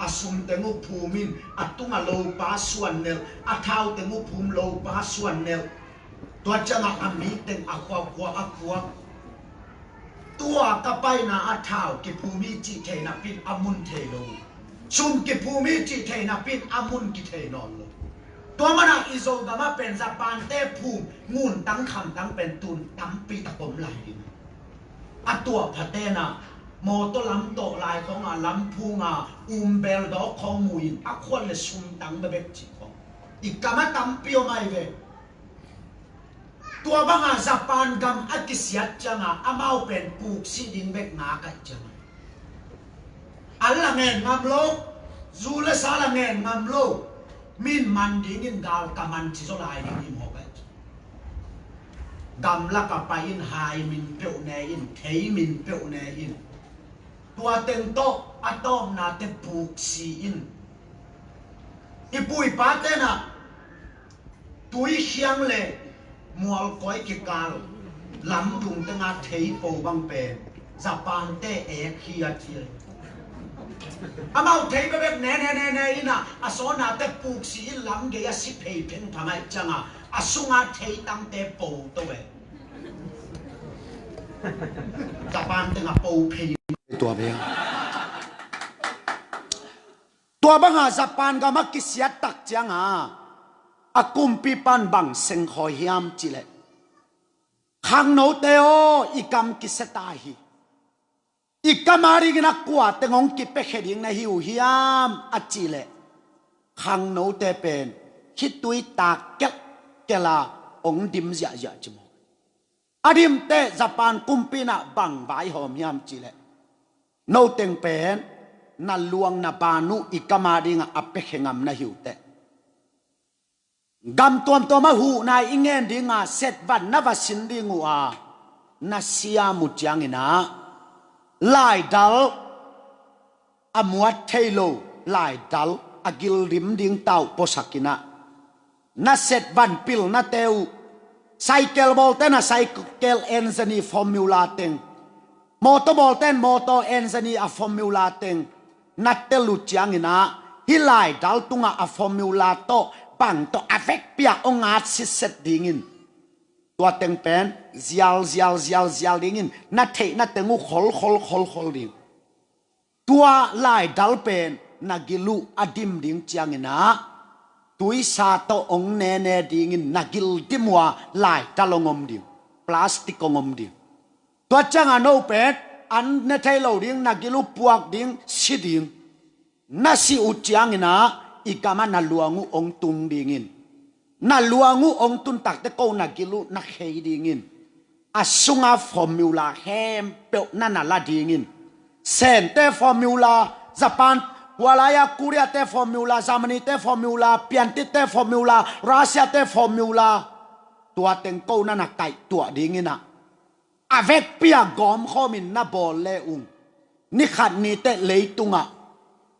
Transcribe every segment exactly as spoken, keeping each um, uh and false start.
a sum teng uh phum in a tunga lopa suan nelh, a thau teng uh phum lopa suan nelh. Tua ciangah a mi teng a khuakhua a khuak. Tua ka paina a thau kiphum hi cih thei napi in a mun thei lo. Sum kiphum hi cih thei napi in a mun kithei nawn lo. Tua manah i Zogam ah pen Japan te phum ngun tang kham tang pen tun tampi tak om lai ding. A tuah phaten ah mawtaw lam tawh lai khawngah lam phunga um bel dawk khawng mu in a khuan le sum tang bebek cih khawng i kam ah tampi om ai ve. Tua banga Japan gam a kisiat cianga amau pen puksi ding bek ngak ai cianga, an la ngen ngam lo, zu le sa la ngen ngam lo, min man dingin gal ka man ci zaw lai ding hi mawk ai. Gamlak a pai in hai min peuh ne in, thei min peuh ne in, tua teng tawh a tawpnate puksi in. I pu i pa tenah tui khiang le mualkawi kikal lamdung tenga thei po bang pen Japan te ek hi a ci. Amau thei bebek ne ne ne ne inah a sawnate puksi in lam gei a si phei pheng phamai cianga a sunga thei tangte po to ve. Japan tenga po phei tua ve. Tua banga Japan gam a kisiat tak cianga a kumpi pan bang sengkhawi hiam cihleh, khangnote aw, i kam kisia ta hi. I kam a dingin a kua teng hong kipiakhia ding na hi uh hiam a cihleh, khangnote pen khitui tak kelhkelh a hong dim ziahziah ci maw. A dimteh Japan kumpi inah bang vaihawm hiam cihleh, no teng pen na luang na ban uh i kam a dingah a piakhia ngam na hi uh teh, gam tuamtuam a huhna i ngen dinga setvan na va sin ding uh a, na siam uh cianginah laidal a muat thei lo, laidal a gildim ding tau puasak inah na setvan pilnate uh, saikel bawlte na saikel engine formula teng, mawtaw bawlte na mawtaw engine a formula teng na tel uh cianginah hih laidal tungah a formula tawh bang tawh a vekpi-a hong at sitset dingin tua teng pen zial zial zial zial dingin na theihna teng uh khol khol khol khol ding. Tua laidal pen na gil uh a dim ding cianginah tuisa tawh hong nene dingin na gil dim uh a laidal hong om ding, plastic hong om ding. Tua cianga no pen an ne thei lo ding, na gil uh puak ding, si ding. Na si uh cianginah i kam ah na luang uh hong tung dingin, na luang uh hong tun takte ko na gil uh na khei dingin a sunga formula khempeuh na na la dingin, Sente formula, Japan, hua lai-a Korea te formula, Germany te formula, Piantit te formula, Russia te formula, tua teng ko na na kaihtuah dinginah a vekpi-a gawmkhawmin na bawl le ung, nikhat ni teh leitungah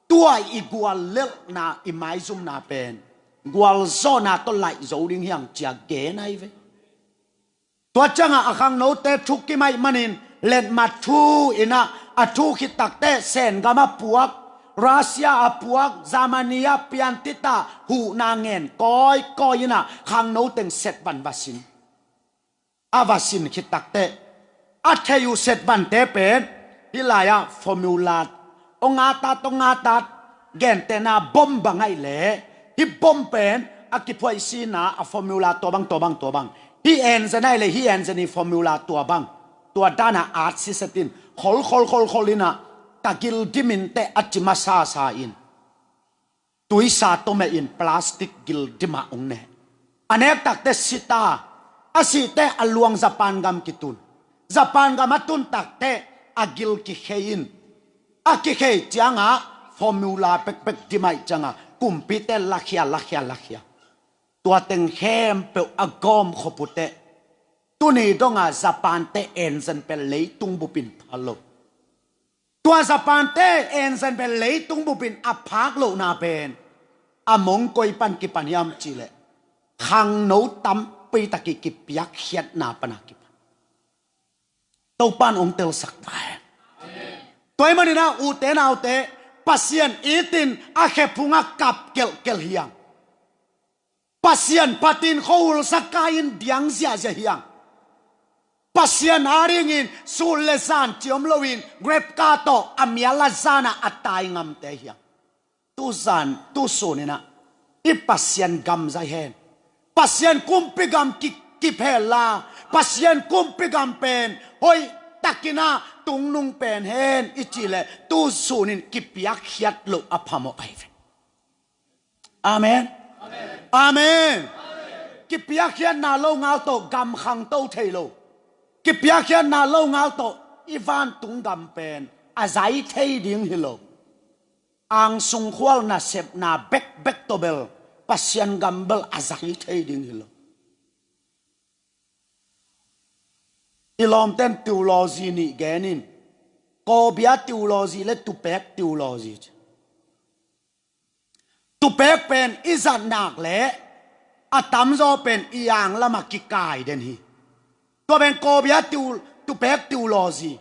tua i guallelhna, i maizumna pen gualzawhna tawh laih zo ding hiang cia gen ahi ve. Tua ciangah a khangnote thukim ahih manin letmat thu inah a thu khit takteh Sen gam a puak, Russia a puak, Germany a Piantit ah huhna ngen kawikawi inah khangno teng setvan va sin. A va sin khit takteh a thei uh setvante pen hih lai-ah formula hong at at hong at at, gentehna bom bang ahih leh hih bom pen a kiphuaih sina a formula tua bang tua bang tua bang, hih engine ahih leh hih engine i formula tua bang, tua dana at siset in khol khol khol khol inah ka gildim inteh a ci masasa in tuisa tawh meh in plastic gildim ah hong ne. A nek takteh si ta, a sihteh a luang Japan gam kitun. Japan gam a tun takteh a gil kikhei in, a kikhei ciangah formula pekpek dim ahih ciangah kumpite lakhia lakhia lakhia. Tua teng khempeuh a gawm khop uh teh tuni dongah Japan te engine pen leitung bupin phal lo. Tua Japan te engine pen leitung bupin a phak lohna pen a mongkoi pan kipan hiam cihleh khangno tampi tak i kipiakkhiatna pana kipan. Topan hong telsak ta hen. Tua ahih maninah ute naute, Pasian itin a khephung a kap kelhkelh hiang. Pasian phatin khuahulsa kai-in diang ziahziah hiang. Pasian adingin sul le zan ciam loin grep ka tawh a mial a zan ah a tai ngamte hiang. Tuzan tusuninah i Pasian gam zai hen. Pasian kumpi gam ki, kip henla, Pasian kumpi gam pen hoih takinah tungnung pen hen i cih leh tusunin kipiakkhiat loh a phamawh ahi ve. Amen. Amen. Kipiakkhiatna lo ngal tawh gam khangto thei lo. Kipiakkhiatna lo ngal tawh i vantung gam pen a zai thei ding hi lo. Angsung khual nasepna bekbek tawh bel Pasian gam bel a zai thei ding hi lo. I lawmten theology nih genin, kawbia theology le tupek theology ci. Tupek pen i zat nak le a tamzaw pen i ang lamah kikai den hi. Tua pen kawbia tiu, tupek theology.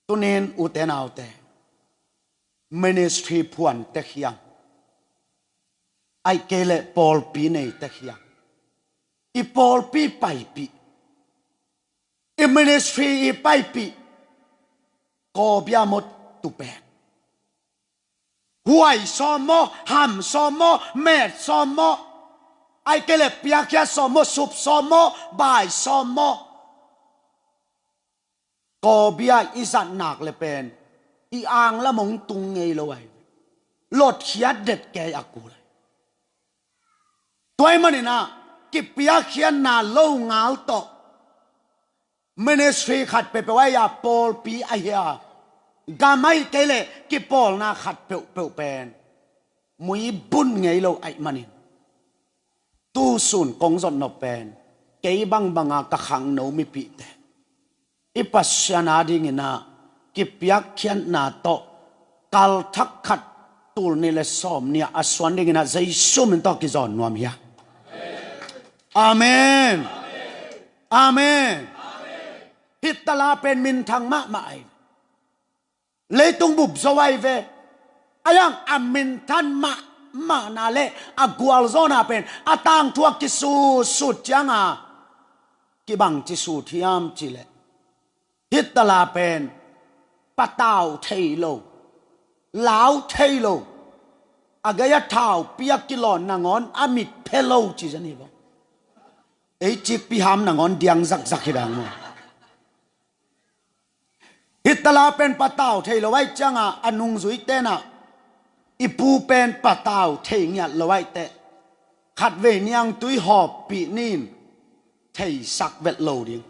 Tunin ute naute, ministry phuan tek hiang, ahih kei leh pawlpi nei tek hiang. I pawlpi paipih, i ministry i paipih, kawbia maw tupek? Huai sawm maw, ham sawm maw, met sawm maw, ahih kei leh piakkhiat sawm maw, sup sawm maw, bai sawm maw? Kawbia i zat nak le pen i ang lam hong tung ngei lo ahi. Lotkhiat det kei a kul ahi. Tua ahih maninah kipiakkhiatna lo ngal tawh ministry khat peuhpeuh ahi a, pawlpi ahi a, gam ahih kei leh kipawlna khat peuhpeuh pen muibun ngei lo ahih manin, tusun kong zot nop pen kei bangbanga ka khangno mipihte, i Pasian adinginah kipiakkhiatna tawh kalthak khat tul nih le sawm nih a suan dinginah Jesu min tawh kizawn nuam hi a. Amen. Amen. Hitler pen minthang mahmah ahi. Leitung bup zo ahi ve. A yang a minthan mahmahna le a gualzawhna pen a tangthu a kisutsut cianga kibang ci sut hiam cih leh, Hitler pen patau thei lo, lau thei lo, a gei-a thaupi a kilawn nangawn a mit phe lo ci zan hi bawh. Ei cikpi ham nangawn diang zakzak hi dang maw? Hitler pen patau thei lo ahih cianga a nungzui tenah i pu pen patau thei ngiat lo ahih teh khatvei niangtui hawppih nin theisak vet lo ding.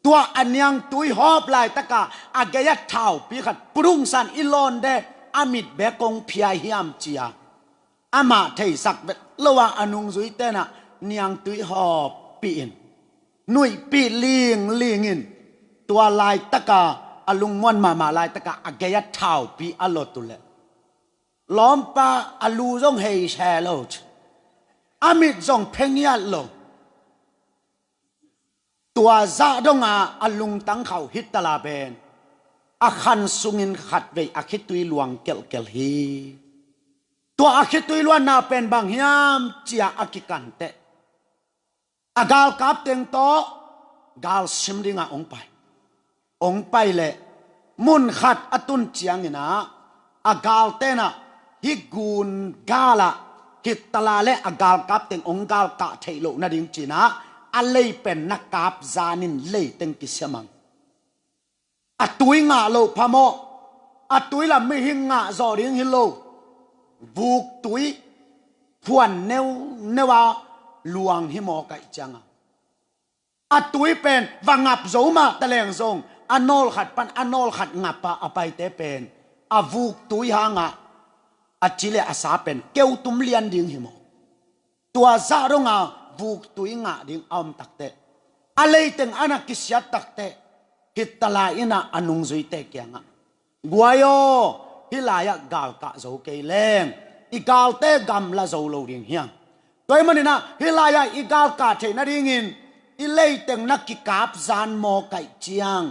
Tua a niangtui hawp laitaka a gei-a thaupi khat pudungsan i lawn de, a mit bek kong phia hiam cia amah theisak vet lo a a nungzui tenah niangtui hawppih in, nuihpih lingling in, tua laitaka a lungmuan mahmah laitaka a gei-a thaupi a lot uh leh lawmpa a lu zong hei se lo ci, a mit zong phe ngiat lo. Tua zah donga a lungtang khauh Hitler pen a khan sungin khatvei a khitui luang kelhkelh hi. Tua a khitui luanna pen bang hiam cia a kikan teh a galkap teng tawh galsim dingah hong pai. Hong pai leh mun khat a tun cianginah a galtenah hih gun galah Hitler le a galkap teng hong galkah theih loh nading cinah a lei pen na kap zanin lei teng kisiamang. A tui ngah loh phamawh, a tui lam mihing ngah zawh ding hi lo, vuktui phuan neuneu a luang hi mawk ahih cianga a tui pen va ngap zo mah taleng zong a nawlkhat pan a nawlkhat ngapa a paite pen a vuktui hangah a ci le a sa pen keutum lian ding hi maw? Tua zah donga vuktui ngah ding a om takteh a leiteng a na kisiat takteh Hitler innah a nungzuite kiangah, guai aw, hih lai-ah galkah zo kei leng i galte gamla zo lo ding hiam? Tua ahih maninah hih lai-ah i galkah theih nadingin i leiteng na kikap zan mawk ahih ciang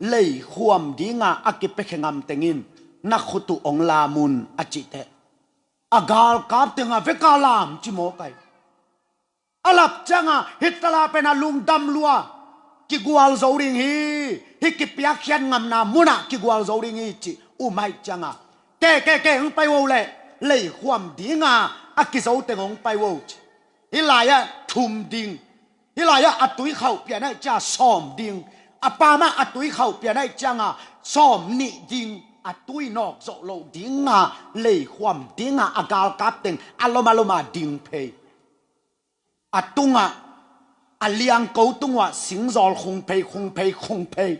leikhuam dinga a kipiakhia ngam tengin na khut uh hong lam un, a cih teh, a galkap teng a vek a lam ci mawk ai. A lap ciangah Hitler pen a lungdam lua, kigual zo ding hi, hih kipiakkhiat ngamna munah kigual zo ding hi ci um ahih ciangah, ke ke ke, hong pai vo leh, leikhuam dinga a kizo teng hong pai vo ci. Hih lai-ah thum ding, hih lai-ah a tui khauh pian ahih ciangah sawm ding, a pamah a tui khauh pian ahih ciangah sawm nih ding, a tui nawk zawh loh dinga, leikhuam dinga a galkap teng a lom a loma ding phei. A tungah, a liangko tungah singzawl khungphei, khungphei, khungphei,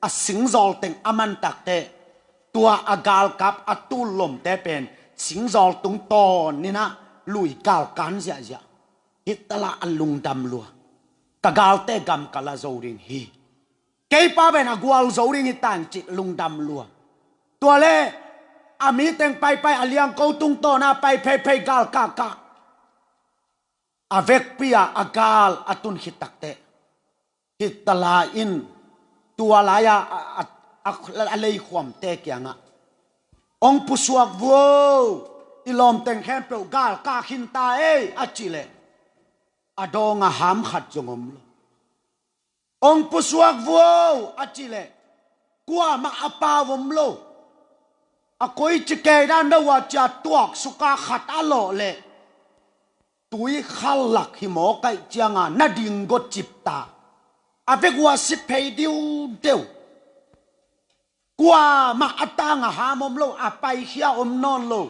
a singzawl teng a man takteh, tua a galkap a tul lomte pen singzawl tungtawn inah lui galkan ziahziah. Hitler a lungdam lua, ka galte gam ka la zo ding hi, kei pa pen a gual zo ding hi tang cih lungdam lua. Tua le a mi teng paipai, a liangko tungtawn a pai pheiphei, gal kahkah, a vekpi-a a gal a tun khit takteh, Hitler in tua lai-a a, a, a, a leikhuamte kiangah, hong pusuak vo, i lawmteng khempeuh gal kah khin ta ei, a cih leh, a dawng a ham khat zong om lo. Hong pusuak vo, a cih leh, kuamah a pau om lo. A koici kei dan deuh a cia tuak suka khat a lawh leh, tui khal lak hi mawk ahih cianga na ding gotcip ta. A vek uh a si phei diudeu. Kuamah a tang a ham om lo, a paikhia om nawn lo.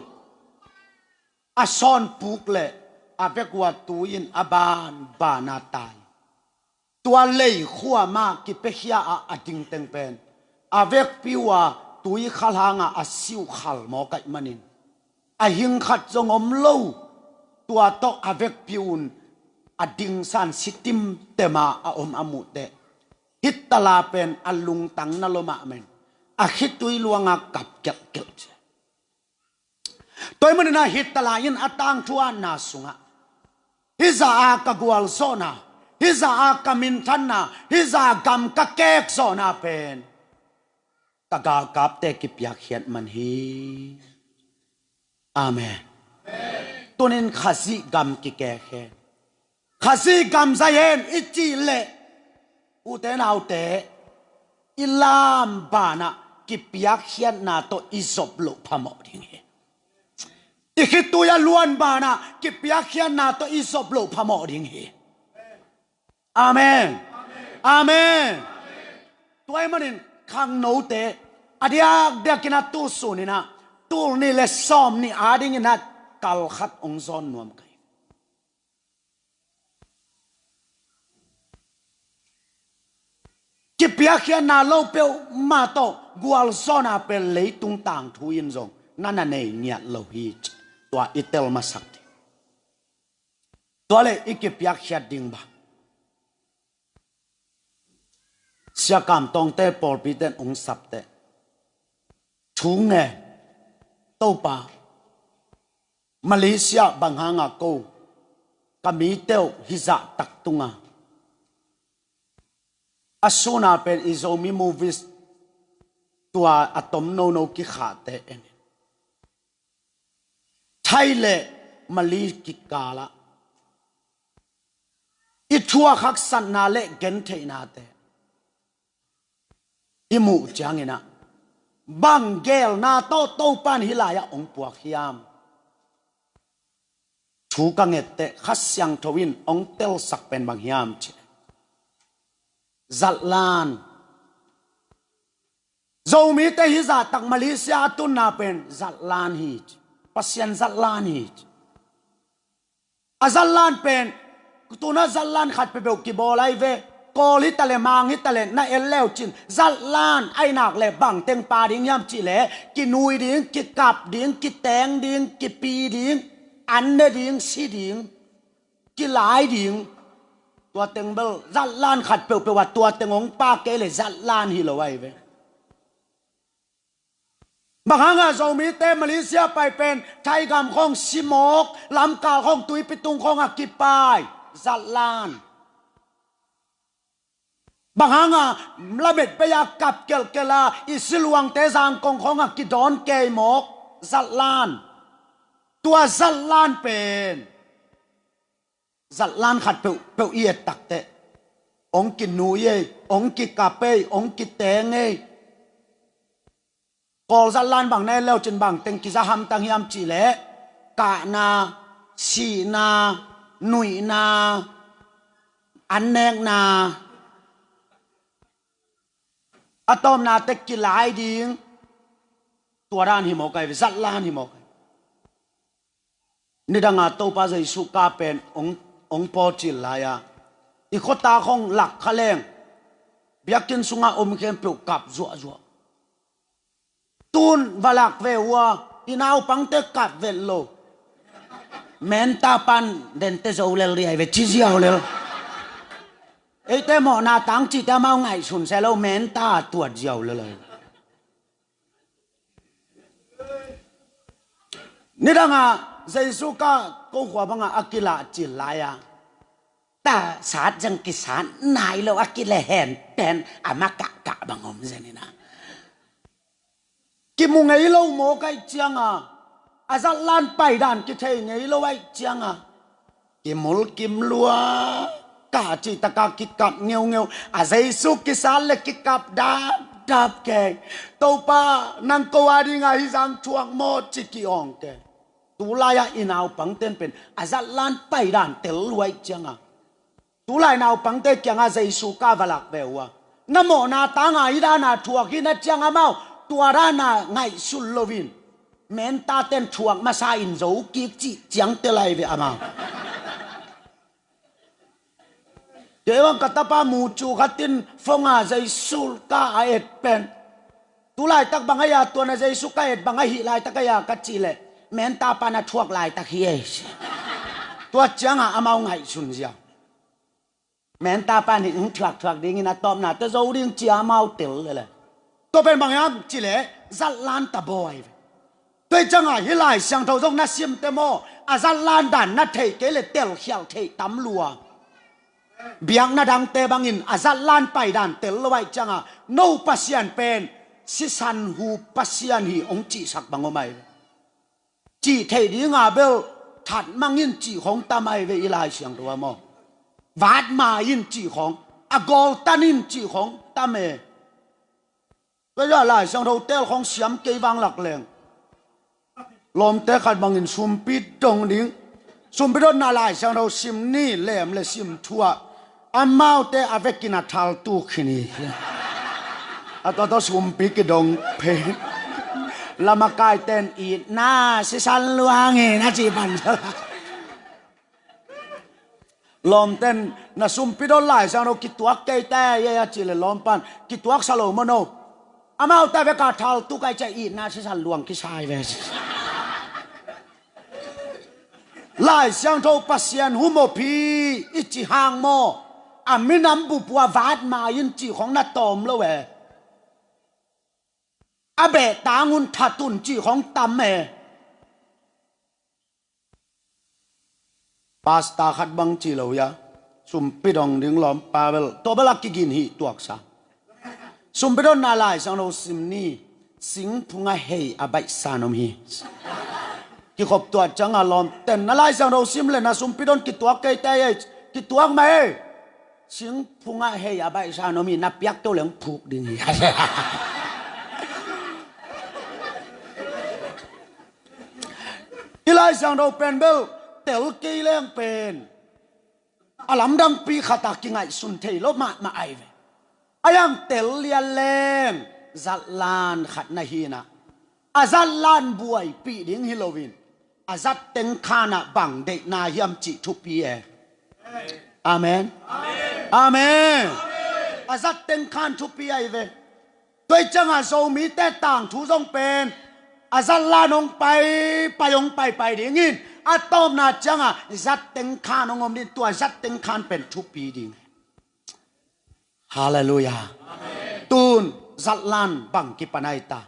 A sawnpuk leh a vek uh a tui in a banbana tai. Tua leikhuama kipiakhia ah a dingteng pen, a vekpi uh a tui khal hanga a si uh khal mawk ahih manin, a hing khat zong om lo. Tua tawh a vekpi un a dingsan si timtema a om a muh teh, Hitler pen a lungtang na lomah men, a khitui luanga kap kelhkelh ci. Tua ahih manin ah Hitler in a tangthu atna sungah, hih zah a ka gualzawhna, hih zah a ka minthanna, hih zah a gam ka kekzawhna pen ka galkapte kipiakkhiat man hi. Amen. Tunin Khazih gam kikek hen, Khazih gam zai hen i cih leh, ute naute, i lam banah kipiakkhiatna tawh i zop loh phamawh ding hi. I khitui a luan banah kipiakkhiatna tawh i zop loh phamawh ding hi. Amen. Amen. Tua ahih manin khangnote, a diakdiakin a tulsun inah, tul nih le sawm nih adingin ah kal khat hong zawn nuam ka hi. Kipiakkhiatna lo peuhmah tawh gualzawhna pen leitung tangthu in zong na na nei ngiat lo hi. Tua i tel masak ding. Tua le i kipiakkhiat ding bang, Sia Kam Tawngte pawlpite in hong sapte, thu ngen, Topa, Malaysia bang hanga ko, ka mite uh hih zahtak tunga a suna pen i Zomi movies tua a tom nono kikhahte en. Thai le Malay kikalah i thuak haksatna le gentheihnate i muh ciangin ah, bang geelna tawh Topa in hih lai-ah hong puak hiam? Thu ka ngette Kha Siangtho in hong telsak pen bang hiam cih leh, zatlan. Zomite hih zahtak Malaysia a tunna pen zatlan hi ci. Pasian zatlan hi ci. A zatlan pen, tuna zatlan khat peuhpeuh kibawl ahi ve. Kawl hi ta le, Mang hi ta le, na en leucin zatlan ahi nak le bang teng pia ding hiam cih leh, kinui ding, kikap ding, kiteng ding, kipi ding, an ne ding, si ding, kilai ding. Tua teng bel zatlan khat peuhpeuh a tua teng hong pia kei le zatlan hi lo ahi ve. Bang hanga Zomite Malaysia pai pen Thai gam khawng si mawk, lamkal khawng tuipi tung khawng a kipai, zatlan. Bang hanga lamet pei-a kap kelhkelh a i siluangte zangkong khawngah kidawn kei mawk zatlan. Tua zatlan pen zatlan khat peuhpeuh i et takteh ong kinui ei, ong kikap ei, ong kiteng ei. Kawl zatlan bang na et leucin bang teng kiza hamtang hiam cihleh, kahna, sihna, nuihna, annekna, a tawpna teh kilai ding. Tua dan hi mawk ai ve, zatlan hi mawk ai. Nidanga Topa Jesu ka pen ong, ong pawcil lai-a i khuata khawng lak kha leng biakinn sunga om khempeuh kap zuahzuah. Tun va lak ve uh a, i naupangte kap vet lo. Menta pan dente zo lel dih ai ve, ci ziau lel. Eite mawhna tang cite amau ngaihsun se lo, menta tuat ziau lel ai. Nidanga Jesu ka ko khua banga a kilah cil lai-a, ta sat zeng kisat nai lo a kilehen pen a makahkah bang om zenina. Kimu ngei lo mawk aih cianga, a zatlan paidan kithei ngei lo aih cianga, kimulkim lua, ka cih taka kikap ngeungeu. A Jesu kisat le kikap dapdap kei. Topa, nang ko a dinga hih zang thuak maw ci ki-awng kei. Tulai-ah i naupangten pen a zatlan paidan tel lua aih cianga, tulai naupangte kiangah Jesu ka va lak ve uh a, na mawhna tanga hih dana thuak hi na ciang amau tua dana ngaihsun loin mentaten thuak masa in zo kik cih ciangte lai ve amau. Kei bang ka tapa mucu khatin phonga Jesu ka a et pen, tu laitak bang a ya tuana Jesu ka et bang ahih laitak a ya ka cih leh, menta pana thuak laitak hi ei. Tua cianga amau ngaihsun ziau. Menta pan hi thuakthuak dingin a tawpna te zo ding cia amau tel lele. Tua pen bang hiam cileh zatlan tabawi ve. Tua hi cianga hih Lai Siangtho zong na simte maw, a zatlan dan na theih kei le telkhial theih tam lua. Biakna dangte bangin a zatlan paidan tel lo aih cianga no Pasian pen sisan hu Pasian hi ong cihsak bang om ai ve. Cih theih dinga bel that mangin cih khong tam ai ve i Lai Siangtho a maw. Vat ma in cih khong, a gawltan in cih khong tam e. Tua zah Lai Siangtho tel khong siam kei vang lak leng, lawmte khat bangin sumpi dong ding. Sumpi donna Lai Siangtho sim ni, lem le sim thuah. Amaute a vekin a thaltu khin hi. A tawtaw sumpi kidong phe. Lamakaiten itna sisan luangin a ci pan. Lawmten na sumpi don Lai Siangtho kituak kei ta e a ci le lawm pan kituak sa lo maw no. Amaute a veka thaltu kai cia itna sisan luang kisai ve. Lai Siangtho Pasian humop hi i ci hang maw, a minam bupua vat ma in cih khong na tawm lo e. A behtang un that un cih khong tam e. Pasta khat bang ci lo ia, sumpi dong ding lawmpa bel tua bel a kigin hi tuaksa. Sumpi donna Lai Siangtho sim ni, singphunga hei a baihsa nom hi. Kikhop tuah cianga lawmten na Lai Siangtho sim le na sumpi don kituak kei ta e, kituak mah e. Singphunga hei a baihsa nom hi, na piak keu leng phuk ding hi. I Lai Siangtho pen bel tel kei leng pen a lamdangpi khata kingaihsun thei lo mahmah ai ve. A yang tel lian leng zatlan khat na hina, a zatlan buaipih ding hi loin a zat teng khanah bang deihna hiam cih thupi e. Amen. Amen. A zat teng khan thupi ai ve. Tua hi cianga Zomite tangthu zong pen a zatlan hong paipai hong paipai dingin a tawpna cianga zat teng khan hong om ding, tua zat teng khan pen thupi ding. Halleluiah. Tun zatlan bang kipan ai ta?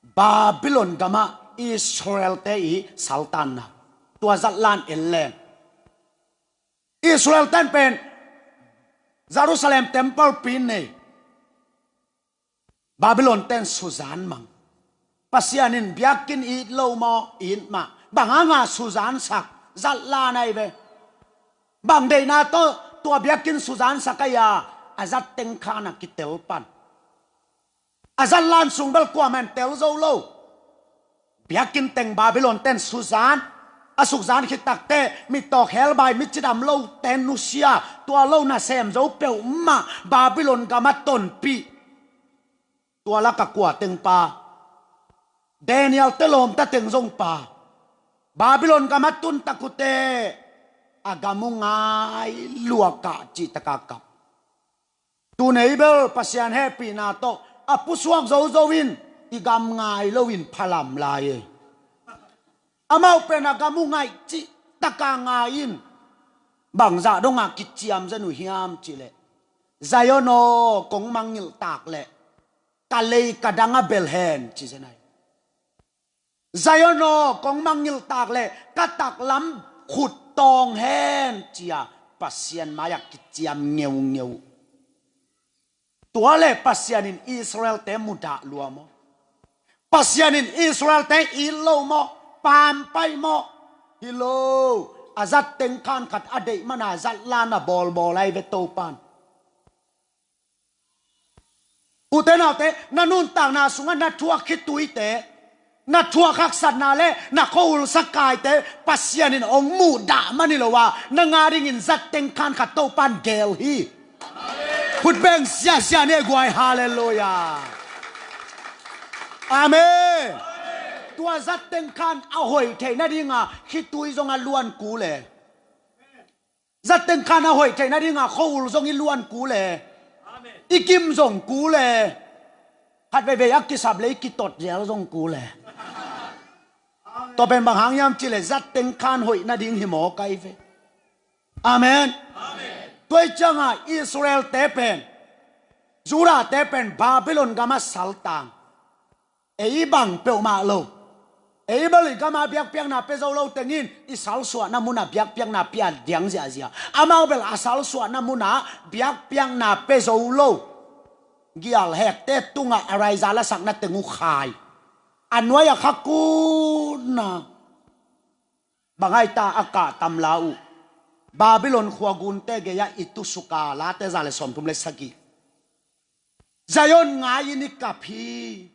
Babylon gamah Israelte i saltanna, tua zatlan en leng. Israel ten pen Jerusalem temple pi nei. Babylon ten suzan mang. Pasian in biakinn it lo maw, it mah. Bang hanga suzansak, zatlan ahi ve. Bang deihna tawh tua biakinn suzansak ahi a, a zat teng khan a kitel pan. A zatlan sung bel kuamah in tel zo lo. Biakinn teng Babylon ten suzan, a sukzan khit takteh mittawk helbai, micidam lote nusia, tua lo nasem zo peuhmah Babylon gam a tonpih. Tua lak a kua teng pa? Daniel te lawmta teng zong pa. Babylon gam a tun tak uh teh a gam uh ngai lua kah cih taka kap. Tu nei bel Pasian hehpihna tawh a pusuak zozo in i gam ngai loin phalam lai ei. Amau pen a gam uh ngaih cih taka ngai in. Bangzah dongah kiciam zen uh hiam cih leh, Zion aw, kong mangngilh tak leh ka lei ka dang a bel hen ci zen ahi. Zion aw, kong mangngilh tak leh ka taklam khut tawng hen ci-a Pasian mai-ah kiciam ngeungeu. Tua leh Pasian in Israel-te mudah lua maw? Pasian in Israel-te it lo maw? Pampai maw? Hi lo. A zat teng khan khat a deih mana zatlan a bawlbawl ahi ve Topan. Ute naute, na nuntakna sungah na thuak khituite, na thuak haksatna le na khuahul sakaite Pasian in hong muhdah man hi lo a, nang a dingin zat teng khan khat Topan geel hi. Khut beng siasia ni ei guai, halleluiah. Amen. Tua zat teng khan a hoih theih nadinga khitui zong a luan kul e. Zat teng khan a hoih theih nadinga khuahul zong i luan kul e. I kim zong kul e. Khat veivei a kisap le i kitot zel zong kul e. Tua pen bang hang hiam cih leh zat teng khan hoih nading hi mawk ahi ve. Amen. Tua hi cianga Israel-te pen, Judah-te pen Babylon gam a saltang. Ei bang peuhmah lo. Ei bel i gama biakpiakna pia zo lo tengin i salsuahna munah biakpiakna pia diang ziahziah. Amau bel a salsuahna munah biakpiakna pia zo lo. Gialhekte tungah a raiza lasakna teng uh khai. A nuai-ah kha kunna. Bang ahi ta a kahtam la uh? Babylon khuagunte gei-ah i tusuka Late za le sawmthum le sagih. Zion ngai-in i kap hi.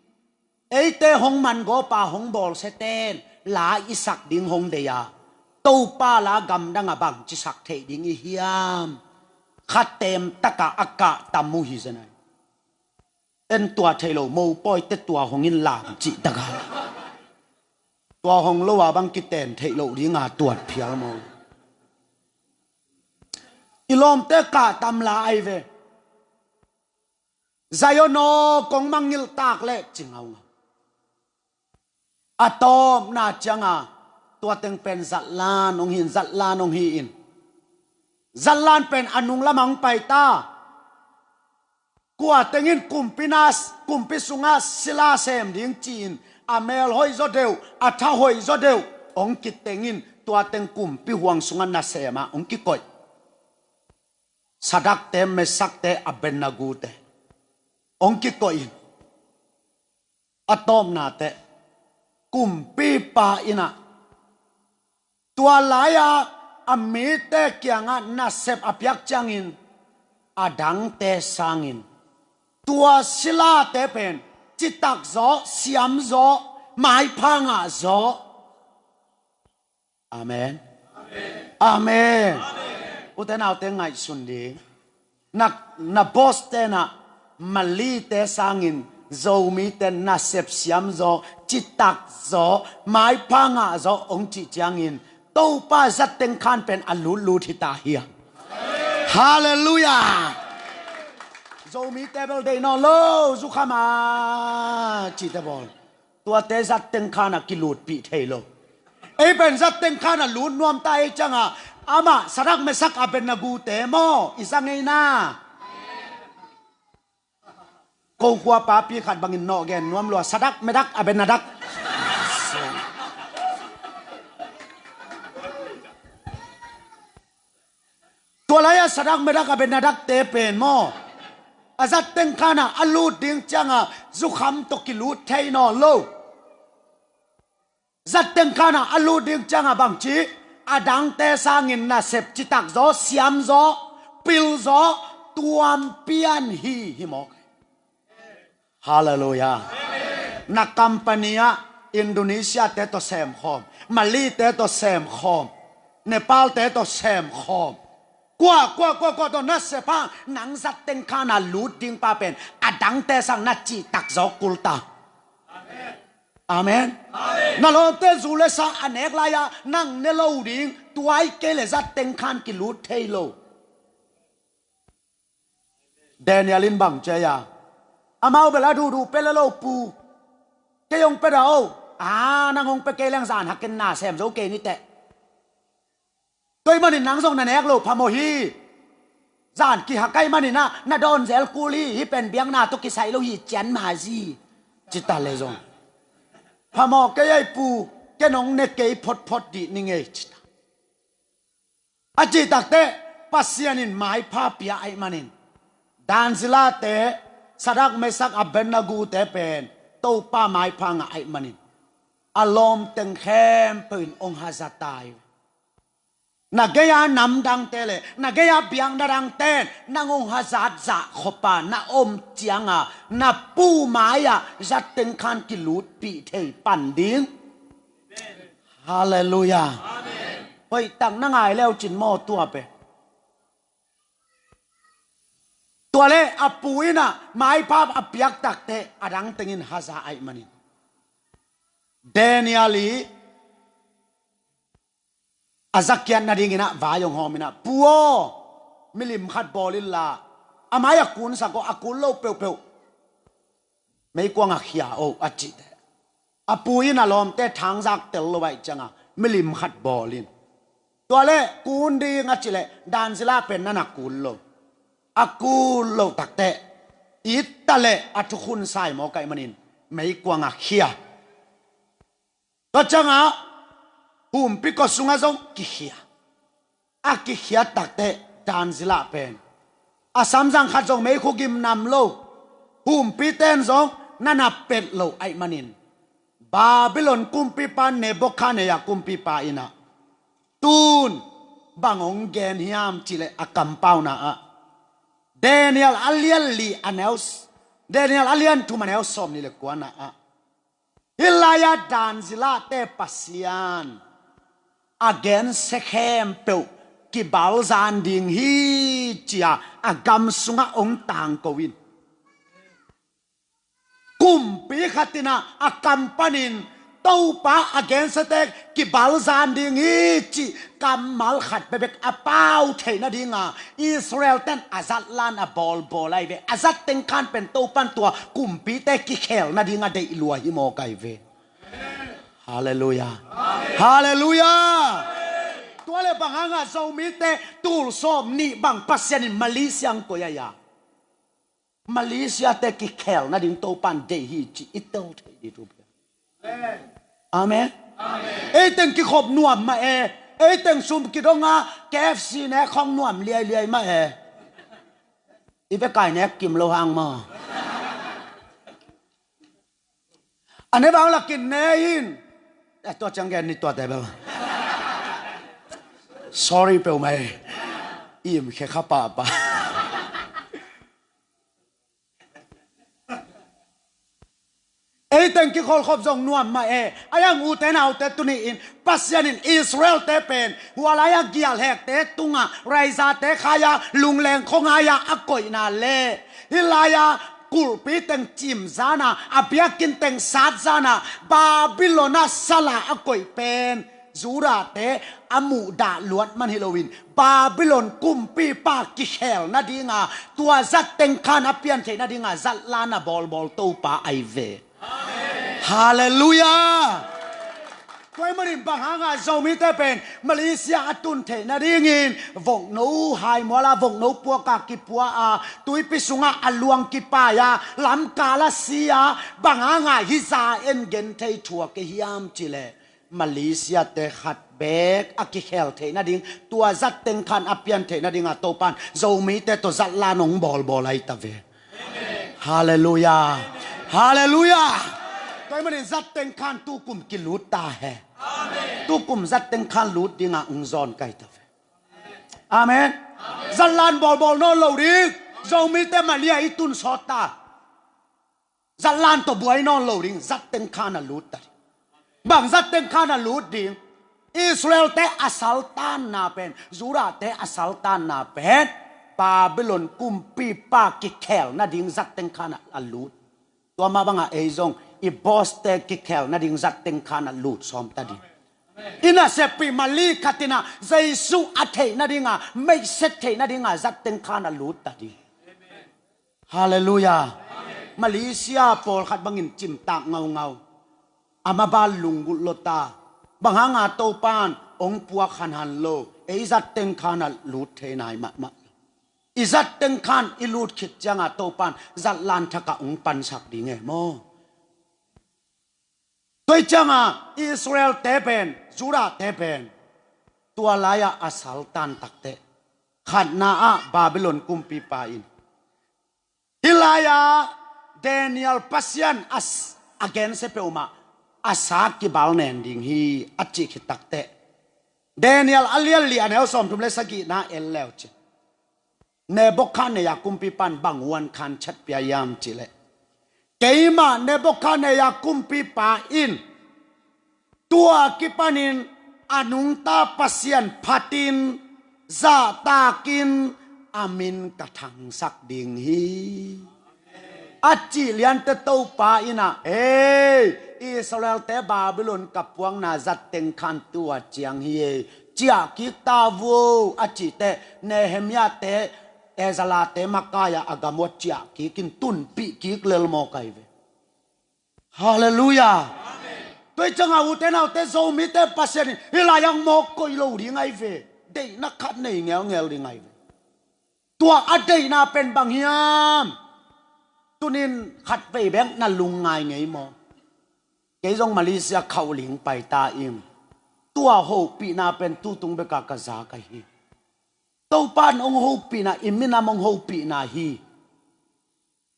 Eite hong man gawpa hong bawlsiaten la i sak ding hong deih a, Topa la gamdang a bangci sak theih ding i hiam? Khatem taka a kahtam uh hi zen ahi. En tua thei lo, mopawite tua hong in lam cih taka. Tua hong lo a bang kiten theih loh dinga tuat phial maw? I lawmte kahtam la ahi ve. Zion aw, kong mangngilh tak leh ci ngaungau. A tawpna cianga tua teng pen zatlan hong hi in, zatlan hong hi in. Zatlan pen a nung lamah hong pai ta. Kua tengin kumpi na, kumpi sungah sila sem ding ci-in a mel hoih zaw deuh, a tha hoih zaw deuh hong kiteng in, tua teng kumpi huang sungah nasem ah hong kikoih. Sadrakte, Mesakte, Abednegute hong kikoih in, a tawpna teh kumpipa in ah tua lai-a a mite kiangah nasep a piak ciangin a dangte sangin tua silate pen citak zaw, siam zaw, maipha ngah zaw. Amen. Amen. Ute naute, ngaihsun ding. Na, na boss-te na Malite sangin Zomite nasep siam zaw, citak zaw, maipha ngah zaw hong cih ciangin Topa zat teng khan pen a lutlut hi ta hiam? Halleluiah. Zomite bel deih nawn lo, zukham a cihte bawl. Tuate zat teng khan a kilutpih thei lo. Ei pen zat teng khan a lut nuam ta ei cianga, amah Sadrak, Mesak, Abednegute maw i za ngei na? Ko khua papi khat bangin nawh gen nuam lua, Sadrak, Medak, Abednedak. Tua lai-ah Sadrak, Mesak, Abednego te pen maw, a zat teng khan ah a lut ding ciangah zukham tawh kilut thei nawn lo. Zat teng khan ah a lut ding ciangah bangci, a dangte sangin nasep citak zaw, siam zaw, pil zaw, tuam pian hi, hi mawk. Halleluiah. Na company ah Indonesia te tawh semkhawm, Malay te tawh semkhawm, Nepal te tawh semkhawm, kua kua kua kua tawh nasep hang, nang zat teng khan ah lut ding pa pen a dangte sang na cihtak zaw kul ta. Amen. Na lawmte zu le sa a nek lai-ah nang ne lo ding, tua ahih kei leh zat teng khan kilut thei lo. Daniel in bang ci a, amau bel a duhduh pia le lo pu, kei hong pia da o. A, nang hong pia kei leng zan hakin na sem zo kei ni teh. Tua ahih manin nang zong na nek lo phamawh hi. Zan kihak ahih manin ah na dawn zel kul hi, hih pen biakna tawh kisai lo hi, cian mazi, ci ta le zong, phamawh kei ei pu, ken hong ne kei photphot dih ning ei, ci ta. A cih takteh Pasian in maipha pia ahih manin, Daniel te, Sadrak, Mesak, Abednego te pen Topa maipha ngah ahih manin, a lawm teng khempeuh in hong haza ta hi. Na gei-a namdangte le na gei-a biakna dangte in nang hong hazat zah khop a na om ciangah, na pu mai-ah zat teng khan kilutpih thei pan ding. Halleluiah. Hoihtak na ngai leu cin maw tua pen. Tua le a pu in ah maipha a piak takteh a dang teng in haza ahih manin, Daniel i a zakiat nadingin ah vai hong hawm in ah, "Pu aw, milim khat bawl inla, a mai a kunsak aw, a kun lo peuhpeuh meikuang ah khia o," a cih teh, a pu in a lawmte thangzak tel lo ahih ciangah milim khat bawl in. Tua le kun ding a cih leh Daniel pen na na kun lo. A kun lo takteh it ta leh a thukhun sai mawk ahih manin meikuang ah khia. Tua ciangah humpi kua sungah zong kikhia. A kikhiat takteh Daniel pen a samzang khat zong meikhu gim nam lo, humpite in zong na na pet lo ahih manin, Babylon kumpipa Nebuchadnezzar kumpipa in ah tun bang hong gen hiam cih leh a kampauna ah, Daniel a lian li a neu s-, Daniel a lian thum a neu sawmnih le kuana ah, "Hih lai-ah Daniel te Pasian a gensia khempeuh kibalzan ding hi," ci-a a gam sungah hong tangko in. Kumpi khat in ah a kam panin, "Topa a gensiate kibalzan ding hi," cih kammal khat bekbek a pau theih nadinga Israel ten a zatlan a bawlbawl ahi ve. A zat teng khan pen Topan tua kumpite kikhel nadinga deih lua hi mawk ahi ve. Halleluiah. Halleluiah. Tua le bang hanga Zomite tul sawmnih bang Pasian in Malaysia hong koih ahi a, Malaysia te kikhel nading Topan deih hi cih i tel thei ding thu pen. Amen. Ei teng kikhop nuam mah e. Ei teng sum kidong a K F C nek khong nuam liailiai mah e. I vekai nek kim lo hang maw. A ne bang lakin ne in. Eh, tua ciang gen ni tua te bel. Sorry peuhmah e. Im khe kha pahpah. Ei teng kikholkhop zong nuam mah e. Ahi hang ute naute, tuni-in Pasian in Israel te pen hua lai-a gialhekte tungah raizate khai-a lungleng khuangai-a a koihna le hih lai-a kulhpi teng cimzana, a biakinn teng satzana, Babylon ah sala a koih pen Judahte a muhdah luat man hi loin, Babylon kumpipa kikhel nadinga, tua zat teng khan a pian theih nadinga zatlan a bawlbawl Topa ahi ve. Halleluiah. Tua ahih manin bang hanga Zomite pen Malaysia a tun theih nadingin vokno haimuala, vokno puaka kipua a, tuipi sungah a luang kipai a, lamkal a si a, bang hanga hih za en gen thei thuak e hiam cih leh, Malaysia te khat bek a kikhel theih nading, tua zatteng khan a pian theih nading a Topan Zomite tawh zatlan hong bawlbawl ahi ta ve. Halleluiah. Halleluiah. Tua ahih manin zatteng khan tukum kilut ta hen. Tukum zatteng khan lut dingah hong zawn ka hi ta ve. Amen. Zatlan bawlbawl nawn lo ding. Zomite Malaysia i tun sawt ta. Zatlan tawh buai nawn lo ding, zatteng khan a lut ta ding. Bang zatteng khan a lut ding? Israelte a saltanna pen, Judahte a saltanna pen, Babylon kumpipa kikhel nading zatteng khan a, a lut. Tua mah bangah ei zong i bawste kikhel nading zatteng khan a lut sawm ta ding. I naseppih Mali khatinah Jesu a theih nadinga meihset theih nadinga zatteng khan a lut ta ding. Halleluiah. Malaysia pawlkhat bangin cimtak ngaungau. A maban lunggulh lota. Bang hanga Topan hong puak hanhan lo. Ei zatteng khan a lut thei nai mahmah. I zatteng khan i lut khit cianga Topan zatlan thakah hong pansak ding e maw? Tua hi cianga Israelte pen, Judahte pen, tua lai-ah a saltan takteh, khatna ah Babylon kumpipa in, hih lai-ah Daniel Pasian a s-, a gensia peuhmah a sa kibal nen ding hi a cih khit takteh, Daniel a lian li a neu sawmthum le sagihna en leu cin, Nebuchadnezzar kumpipa in bang huan khan chat pia hiam cihleh, keimah Nebuchadnezzar kumpipa in tua kipanin a nungta Pasian phatin zahtakin a min ka thangsak ding hi. A cih liante Topa innah, ei, Israelte Babylon ka puakna zatteng khan tua ciang hi ei, ciah kik ta vuo a cihteh Nehemiah te, Ezra te makaia a gam uh a ciah kikin tunpih kik lel mawk ahi ve. Halleluiah. Tua hi cianga ute naute Zomite Pasian in hih lai-ah mawk koih lo ding ahi ve. Deihna khat nei ngelngel ding ahi ve. Tua a deihna pen bang hiam? Tunin khatvei bek na lungngai ngei maw? Kei zong Malaysia khauhling pai ta ing. Tua hopihna pen tutung beka ka za ka hi. Topan hong hopihna, i minam hong hopihna hi.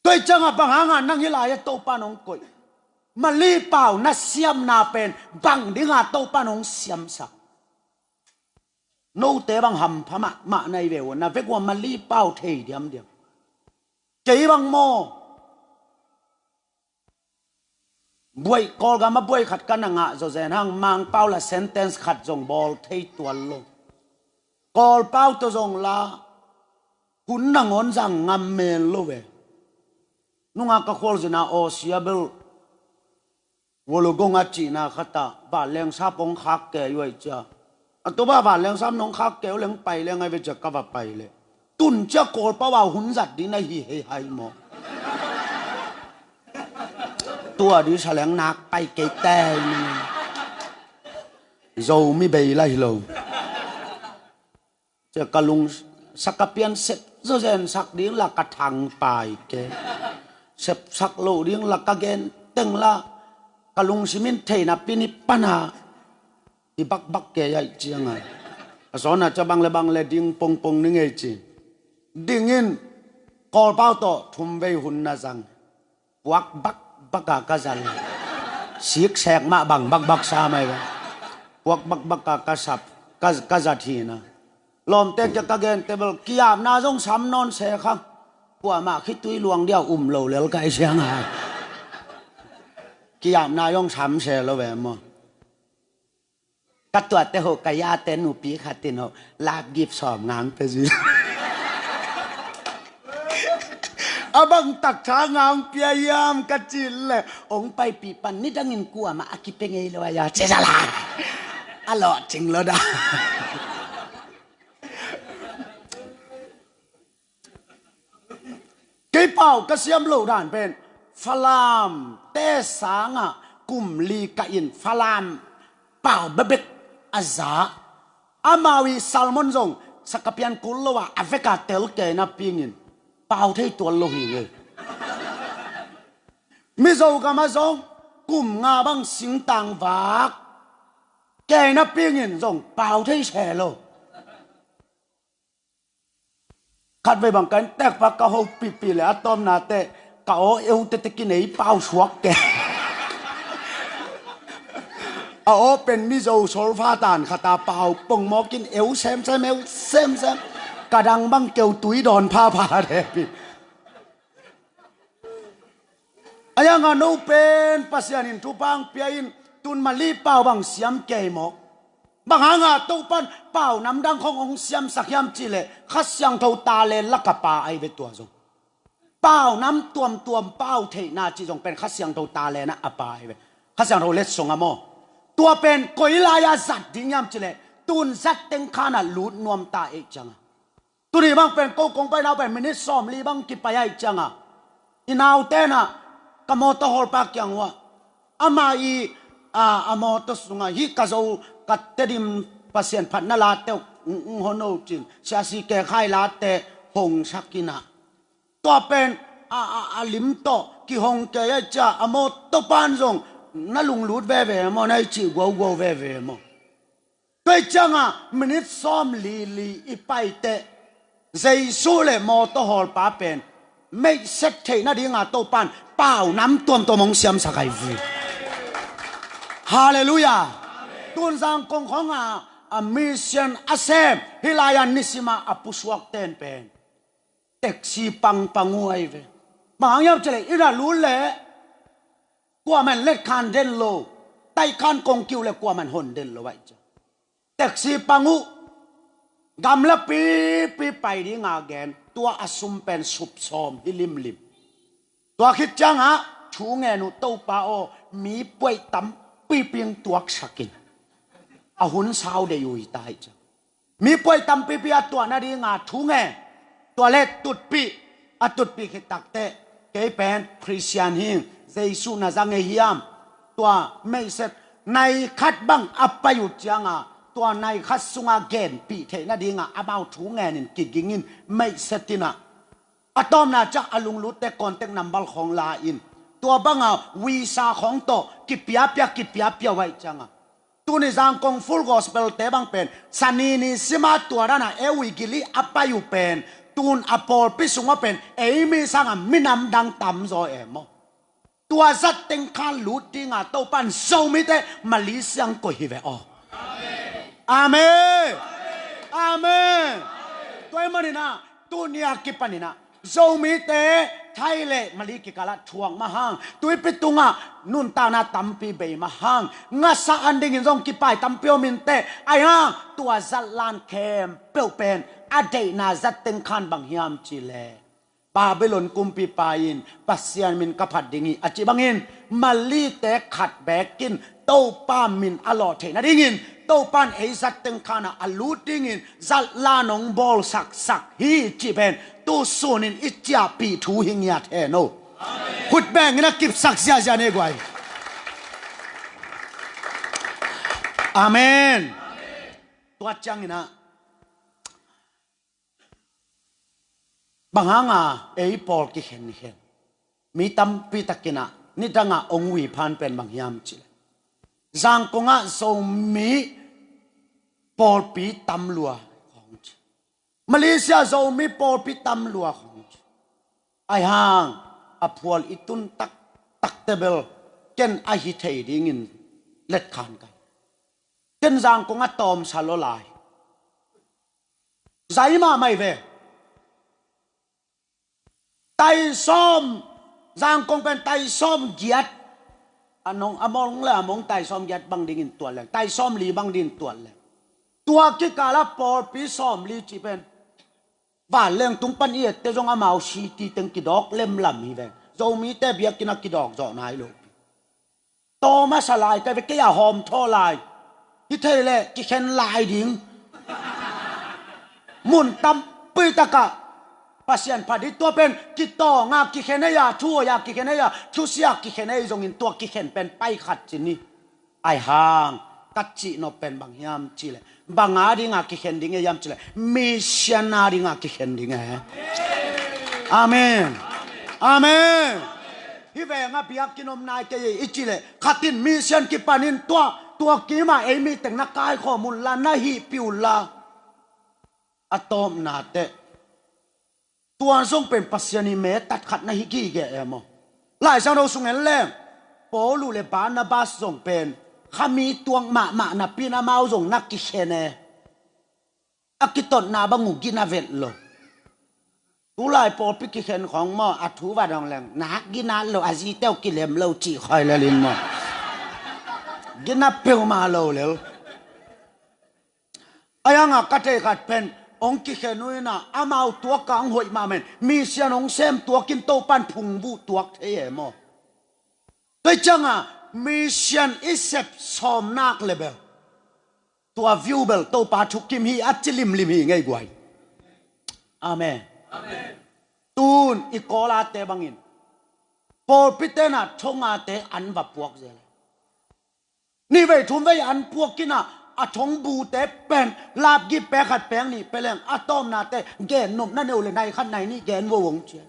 Tua hi cianga bang hanga nang hih lai-ah Topan hong koih? Mali pau na siamna pen bang dinga Topan hong siamsak? Note bang hampha mahmah na hi ve uh, na vek uh a Mali pau thei diamdiam. Kei bang maw? Buai, Kawlgam a buai khat ka na ngah zawzen hang, Mangpau la sentence khat zong bawl thei tuan lo. Kawlpau tawh zong la hun nangawn zang ngam men lo ve. Nungak ka khualzina aw sia bel Wollongong a cihna khatah vanleng sap hong khak kei uh aih cia. A topa vanleng sap nong khak kei uh leng pai leng aih ve cia ka va pai leh. Tun cia Kawlpau a hun zat ding na hi hei hai maw? Tua dih sa leng nak pai kei tei ni. Zomi bei la hi lo. Cia ka lung sakapian sep zawzen sak ding la ka thang pai ke. Sep sak lo ding la ka gen teng la ka lungsimin theihna pini pana i bakbak ke aih cianga. A sawna cia bang le bang le ding pongpong ni ngei ci. Dingin Kawlpau tawh thum vei hun na zang. Puak bakbak a ka zat. Siksek mah bang bakbak sa mai ve. Puak bakbak a ka sap, ka, ka zat hi na. Lawmte kia ka gente bel kiapna zong sam nawn se kha. Kuamah khitui luang dia um lo lel ka hi siang a. Kiapna zong sam se lo ve maw? Ka tuate ho, ka yate nupi khat in ho lap gip sawm ngang pia zi. A bang tak tha ngang pia hiam ka cih leh hong paipih pan nidangin kuamah a kipia ngei lo a ya cizala. A lawh cing lo da. Kei pau ka siam lo dan pen Falam te sangah kum li ka in Falam pau bebek a za. Amau i Salmon zong sakapian kul lo a a veka tel kei na pingin pau thei tuan lo hi ngei. Mizo gama zong kum nga bang singtang vak Kei na pingin zong pau thei se lo. Khatvei bang ka inntek pa ka hopihpih le a tawpna teh ka aw eu tete kinei pau suak ke. A aw pen Mizo solfa tan khata pau pongmawk in eu semsem, eu semsem. Ka dang bang keu tui dawn phapha depin. A yanga no pen Pasian in thupha ang pia in tun Mali pau bang siam kei maw? Bang hanga Topan pau namdang khong hong siamsak hiam cihleh Kha Siangtho ta le laka pa ai ve tua zong. Pau nam tuamtuam pau theihna cih zong pen Kha Siangtho ta le na a pa ai ve. Kha Siangtho letsong a maw? Tua pen koi lai-a zat ding hiam cihleh tun zat teng khanah lut nuam ta ei cianga. Tuni bang pen ko kong pai nau pen minit sawmli bang kipai aih cianga i nau tenah ka mawtaw hawlpa kiang uah ama i a, a mawtaw sungah hih ka zo ka Tedim Pasian phatna late uh hon o cin siasi kekhai late hong sakinah tua pen a, a, a lim tawh kihong kei aih cia a mawtaw pan zong na lunglut veve maw, na i cih guauguau veve maw? Tua i cianga minit sawm lili i paiteh Jesu le mawtaw hawlpa pen meihset theih nadinga Topan pau nam tuamtuam hong siamsak ai vi. Halleluiah. Tunzang kong khonga a mission a sem hih lai-a nisima a pusuak ten pen taxi pangpang uh ai ve. Bang hang hiam cihleh i ra lut leh kuaman letkhan den lo, taikhan kong kiuh le kuaman hon den lo aih cia. Taxi pang uh gamla pipi pai dinga gen tua a sum pen supsawm hi limlim. Tua khit ciangah thu ngen uh Topa aw mi puaih tampipi hong tuaksakin a hun sau dei uh hi ta aih cia. Mi puai tampipi a tuah nadinga thu nge tua le tutpih a tutpih khit takteh kei pen Khristian hing Jesu na za ngei hiam? Tua meihset nai khat bang a pai uh cianga tua nai khat sunga genpih theih nadinga amau thu ngenin kigingin meihset inah a tawmna ciah a lunglutte contact number khawng la in tua banga visa khawng tawh kipiapia kipiapia uh aih cianga tuni Zangkong Full Gospel te bang pen Sani ni sima tua dana e ui gili a pai uh pen tun a pawlpi sungah pen ei mi sanga minam dang tamzaw e maw? Tua zat teng khan lut dinga Topan Zomite Malaysia ang koih hi ve aw. Amen. Amen. Tua i maninah tunia kipaninah Zomite Thai le Mali kikalah thuak mahang tuipi tungah nuntakna tampi bei mahang ngasa an dingin zong kipai tampi om inteh aihang tua zatlan khempeuh pen a deihna zat teng khan bang hiam cihleh Babylon kumpipa in Pasian min ka phat ding hi a cih bangin Malite khat bekin Topa min a lawh theih nadingin Topan ei zat teng khanah a lut dingin zatlan hong bawlsaksak hi cih pen tusunin i ciahpih thu hi ngiat hen o. Khut bengin a kipsak ziahziah ni guai. Amen. Tua cianginah bang hanga ei pawl kikhen khen mi tampi takinah nidangah ong ui phan pen bang hiam cihleh Zangkongah Zomi pawlpi tamlua khawng ci. Malaysia Zomi pawlpi tamlua khawng ci. Aihang a phual i tun taktakte bel ken a hi thei dingin letkhan kai. Ken Zangkongah tawmsa lo lai. Zai mahmah hi ve. Taisawm Zangkong pen taisawm giat a nong a mong le a mong taisawm giat bang dingin tuat leng taisawm li bang dingin tuat leng tua kikala pawlpi sawm li cih pen vanleng tung pan i ette zong amau city teng kidawk lemlam hi ve. Zomite biakinn a kidawk zawh nai lo. Tawm a sa lai ka ve kei a hawm thaw lai. Hi thei leh kikhen lai ding. Mun tampi takah Pasian phat hi tua pen kitawnga kikhen ei a thu oi a kikhen ei a thusia kikhen ei zongin tua kikhen pen pai khat ci ni. Aihang ka cihnop pen bang hiam cihleh banga dinga kikhen ding e hiam cihleh mission a dinga kikhen ding e. Amen. Amen. Hih venga biakinn om nai kei i cihleh khatin mission kipanin tua Tua kimah ei miteng na kaikhawm unla, na hihpih unla, a tawpna teh tua zong pen Pasian i me tatkhat na hi gige e maw? Laisiangtho sung en leng Paul uh le Barnabas zong pen khami tuak mahmah napi-in amau zong na kikhen e. A kitotna bang uh gina vet lo. Tulai pawlpi kikhen khawng maw, a thu va dong leng nak gina lo, a zite uh kilem lo cih khoi lel in maw? Gina peuhmah lo lel. Ahi hangah ka theih khat pen hong kikhen uh in ah, amau tuak a hong hoih mahmah in, mission hong sem tuak in, Topa'n phungvuh tuak thei e maw? Tua hi ciangah mission i sep sawm nak le bel tua view bel Topa thukim hi a ci limlim hi ngei guai. Amen. Tun i Kawlate bangin pawlpite in ah thongate an va puak zel. Nih vei thum vei an puak in ah, a thongbute pen lapgik pek khat pek nih pia leng, a tawpna teh gen nopna nei uh leh nai khat nai nih gen vo hong ci.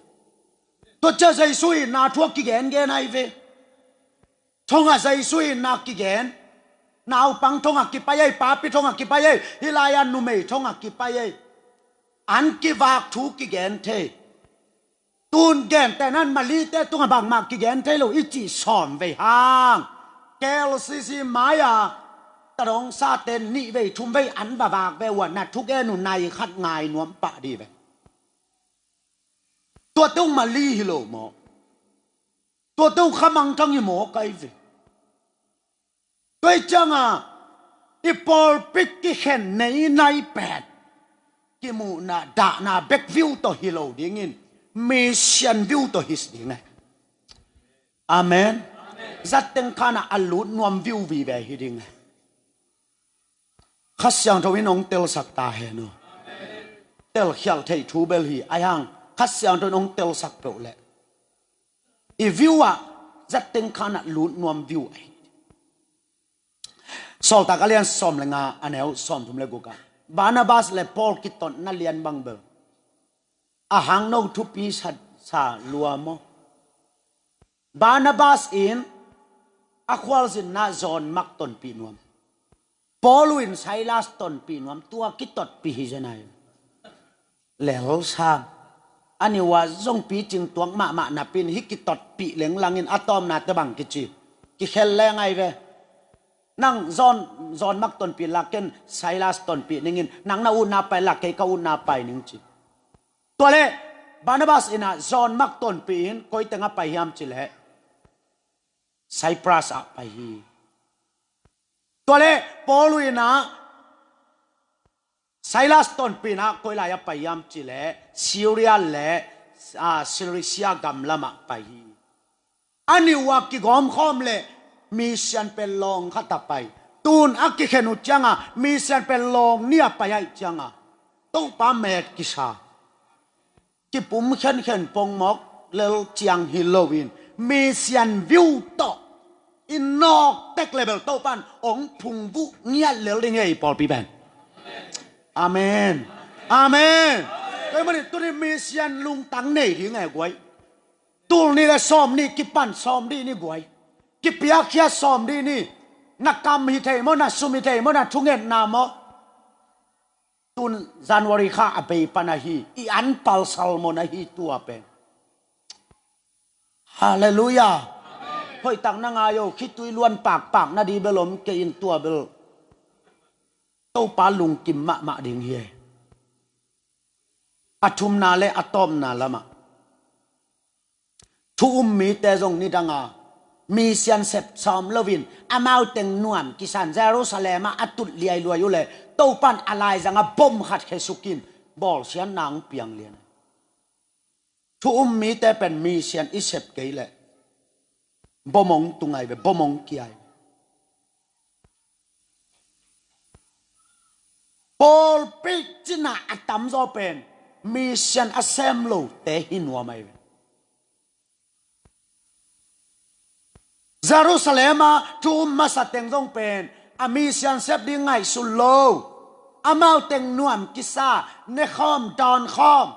Tua ciang Jesu itna thu a kigen gen ahi ve. Thong ah Jesu itna kigen. Naupang thong ah kipai ei, papi thong ah kipai ei, hih lai-ah numei thong ah kipai ei. An kivak thu kigen thei. Tun gentehna-in Malite tungah bangmah kigen thei lo i cih sawm vei hang, K L C C mai-a tadawngsate nih vei thum vei an va vak ve uh a, na thugen uh nai khat ngai nuam pah dih ve. Tua tung Mali hi lo maw? Tua tung kha mangthang hi maw kai ve? Tua hi ciangah i pawlpi kikhen nei nai pen kimuhna dahna bek view tawh hi lo dingin, mission view tawh hi ding e. Amen. Zatteng khanah a lut nuam view vive hi ding e. Kha Siangtho in hong telsak ta hen aw. Telkhialh theih thu bel hi, ahi hang Kha Siangtho in hong telsak peuh leh i view ah zatteng khanah lut nuam view ahi. Sawltak a lian sawm le nga, a neu sawm thum le guk ah Barnabas le Paul kitotna lian bang bel a hang no thupi sa, sa lua maw? Barnabas in a khualzinna John Mark tonpih nuam. Paul in Silas tonpih nuam, tua kitotpih hi zen ai. Lel sang. A niuah zong picing tuak mahmah napi-in hih kitotpih lenglang in a tawpna teh bang kici, kikhel leng ai ve. Nang John, John Mark tonpih la, ken Silas tonpih ning in, nang na utna pai la, kei ka utna pai ning ci. Tua leh Barnabas in ah John Mark tonpih in koi teng ah pai hiam cih leh Cyprus ah pai hi. Tua leh Paul in ah Silas tonpih in ah koi lai ah pai hiam cih leh Syria le, ah, Cilicia gam lamah pai hi. A niuah kigawmkhawm leh mission pen lawng khat ah pai. Tun a kikhen uh ciangah mission pen lawng nih ah pai ahih ciangah Topa met kisa. Kipum khenkhen pongmawk lel ciang hi loin mission view tawh i nawk tek leh bel Topa'n hong phungvuh ngiat lel ding hi ei pawlpi pen. Amen. Amen. Tua ahih manin tuni mission lungtang nei ding e guai. Tul nih le sawm nih kipan sawm dih ni guai. Kipiakhia sawm dih ni. Na kam hi thei maw, na sum hi thei maw, na thungetna maw? Tun January kha a bei pan ahi, i an palsal maw na hi tua pen. Halleluiah. Hoihtak na ngai o, khitui luan pakpak na dih bel om kei in tua bel Topa lungkim mahmah ding hi e. A thumna le a tawpna lamah thu um mite zong nidanga mission sep sawm loin amau teng nuam kisan Jerusalem ah a tut liailuai uh leh Topa'n a laizangah bom khat khesuk in bawlsiatna hong piang lian. Thu um mite pen mission i sep kei leh bom hong tung ai ve, bom hong kia ai ve. Pawlpi cinah a tamzaw pen mission a sem lote hi nuam ai ve. Jerusalem ah thu um masa teng zong pen a mission sep ding ngaihsun lo. Amau teng nuam kisa, nekhawm dawnkhawm.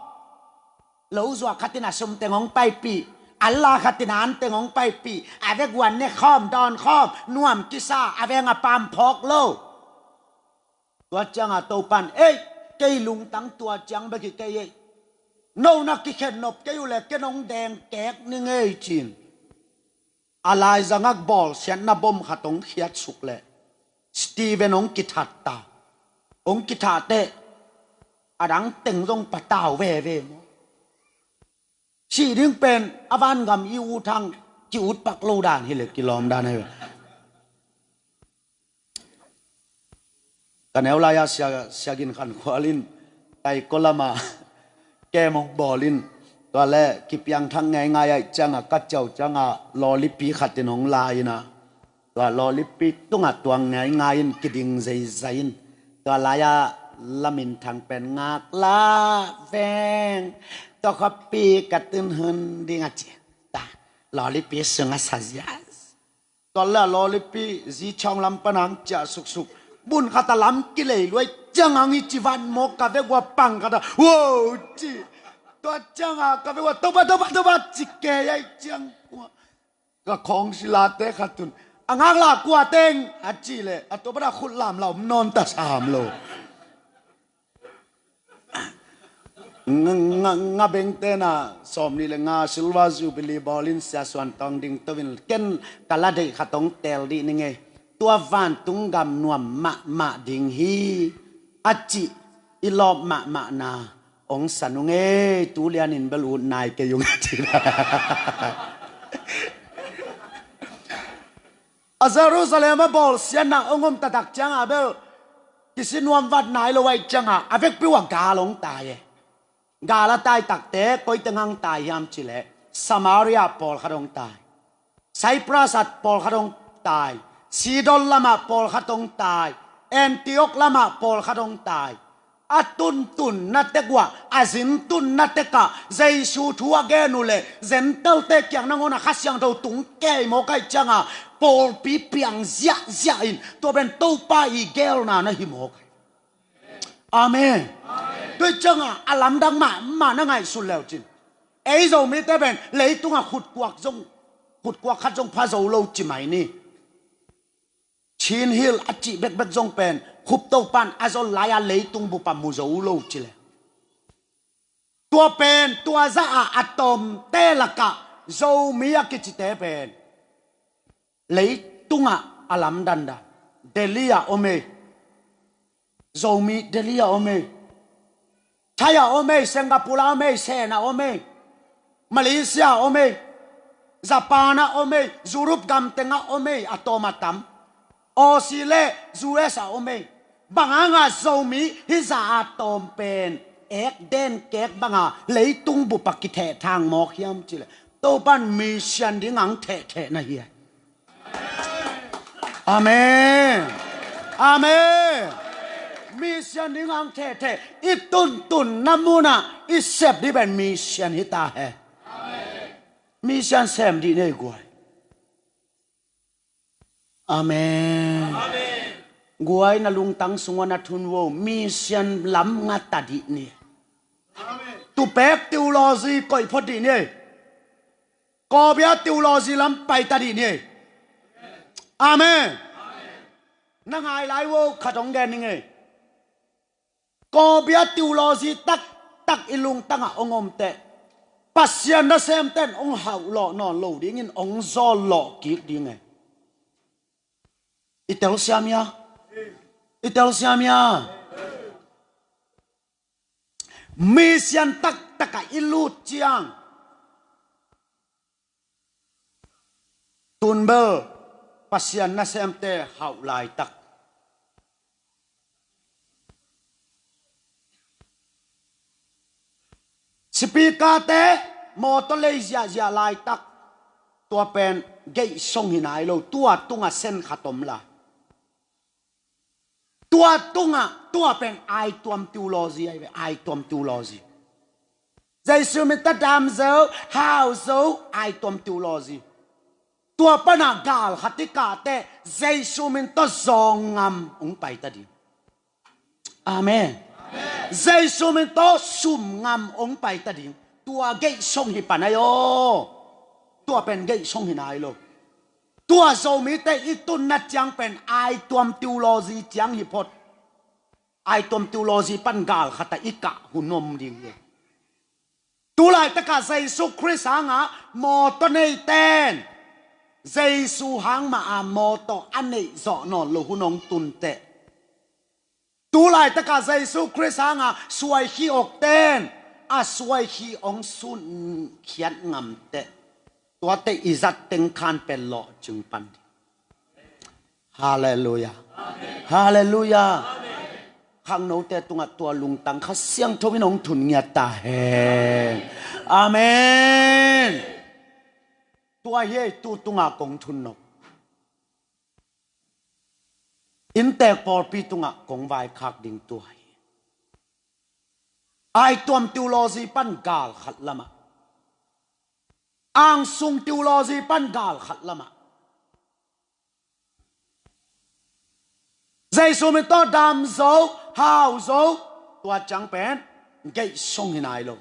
Lo zuak khat in a sum teng hong paipih, Kalla khatin anteng hong paipih, a vek uan ne khawm, dawn khawm, nuam kisa, a veng a pam phawk lo. Tua ciangah Topan, ei, kei lungtang tua ciang bek hi kei ei. No na kikhen nop kei uh le ken hong deng kek ning ei cin. A laizangak bawlsiatna bom khat hong khiatsuk leh Stephen hong kithat ta. Hong kithahteh a dang teng zong patau veve maw? Sih ding pen a vangam i ut hang ki-ut pak lo dan hi le kilawm dan ahi ve. Ka neu lai-a sia, sia gin khan khual in tai ko lama kem hong bawl in tua le kipiang thak ngeingai aih cianga ka ciau cianga lawlipi khat in hong lai ina tua lawlipi tungah tuang ngeingai in kiding zeizai in tua lai-a lamin thang pen ngak la veng tua khuapi ka tun hun ding a ci ta lawlipi sung a sa ziaz. Tua le a lawlipi zi chawng lam pan ang ciah suksuk bun khat a lam kilei luai ciang ang i ci van maw ka vek ua pang khat a wow ci. Tua ciang a ka vek ua toba toba toba ci kei ai ciang kua ka khawng silate khat tun a ngak la kua teng a ci le a toba da khut lam la om nawn ta sam lo. Nga, nga, nga bengtena sawm nih le nga silver jubilee bawlin sia suan tawng ding tovin ken ka la deih khat hong tel dih ning ei. Tua vantung gam nuam mahmah ding hi a cih i lawp mahmahna hong sa nung ei. Tu lianin bel ut nai kei ung a cih. A Jerusalem a bawlsiatna hong om taktak cianga bel kisi nuam vat nai lo aih cianga a vekpi uh a gal hong tai e. Gal a tai takte koite ngang tai hiam cileh Samaria pawlkhat hong tai. Cyprus at pawlkhat hong tai. Sidon lamah pawlkhat hong tai. Antioch lamah pawlkhat hong tai. A tuntunna tek uh ah a zintunna tekah Jesu thu a gen uh le Gentail-te kiang nangawn a Kha Siangtho tung kei mawk aih cianga pawlpi piang ziahziah in tua pen Topa i gelna na hi mawk. Amen. Tua cianga a lamdang mahmah na ngaihsut leucin ei Zomite pen leitungah khutkuak zong khutkuak khat zong pha zo lo ci mai ni. Chin Hill a cih bekbek zong pen khup Topan a zon lai-a leitung bupa mu zo lo ci le. Tua pen tua zah a a tawmte lakah Zomi a kicite pen leitungah a lamdandan Delhi a om ei. Zomi Delhi a om ei. Thai a om ei, Singapore a om ei, Sen a om ei, Malaysia a om ei, Japan a om ei, Europe gamteng a om ei, a tawm a tam. Aussie le U S a om ei. Bang hanga Zomi hizah a tawm pen ek den kek banga leitung bupa kithehthang mawk hiam cileh Topan mission ding ang thehtheh na hi a. Amen. Amen. Mission ding ang thehtheh i tuntunna munah i sep dih pen mission hita he. Mission sem dih nei guai. Amen. Guai na lungtang sungah na thun vo mission lam ngata dih ni. Tupek theology koih phot dih ni. Kawbia theology lam paita dih ni. Amen. Na ngai lai vo khat hong gen ning ei. Kawbia theology taktak i lungtangah hong omteh Pasian nasemten hong hauhlawh nawn lo dingin hong zawllawh kik ding ei. I telsiam ia? I telsiam ia? Mission taktakah i lut ciang tunbel Pasian nasemte hauh laitak. Sipikate mawtaw lei ziahziah laitak tua pen geihsong hi nai lo. Tua tungah sen khat om lai. Tua tungah tua pen aituam theology ahi ve, aituam theology. Jesu min tawh dam zo, hau zo, aituam theology. Tua panah gal khat i kahteh Jesu min tawh zawng ngam hong paita ding. Amen. Jesu min tawh sum ngam hong paita ding. Tua geihsong hi pan ahi aw. Tua pen geihsong hi nai lo. Tua Zomite i tunna ciang pen aituam theology ciang hi phot. Aituam theology pan gal khat a i kah hun om ding hi. Tulaitakah Jesu Khrist hangah mawtaw neiten Jesu hang mah a mawtaw a neih zawh nawn lo hun hong tunteh. Tulaitakah Jesu Khrist hangah suaikhi awkten a suaikhi hong sunkhiat ngamteh. Tuate i zat teng khan pen lawhcing pan ding. Halleluiah. Halleluiah. Khangnote tungah tua lungtang Kha Siangtho in hong thun ngiat ta hen. Amen. Tua hi ei, tu tungah kong thun nop. Inntek pawlpi tungah kong vaikhak ding tua hi. Aituam theology pan gal khat lamah, angsung theology pan gal khat lamah, Jesu min tawh dam zo, hau zo, tua ciang pen geihsong hi nai lo.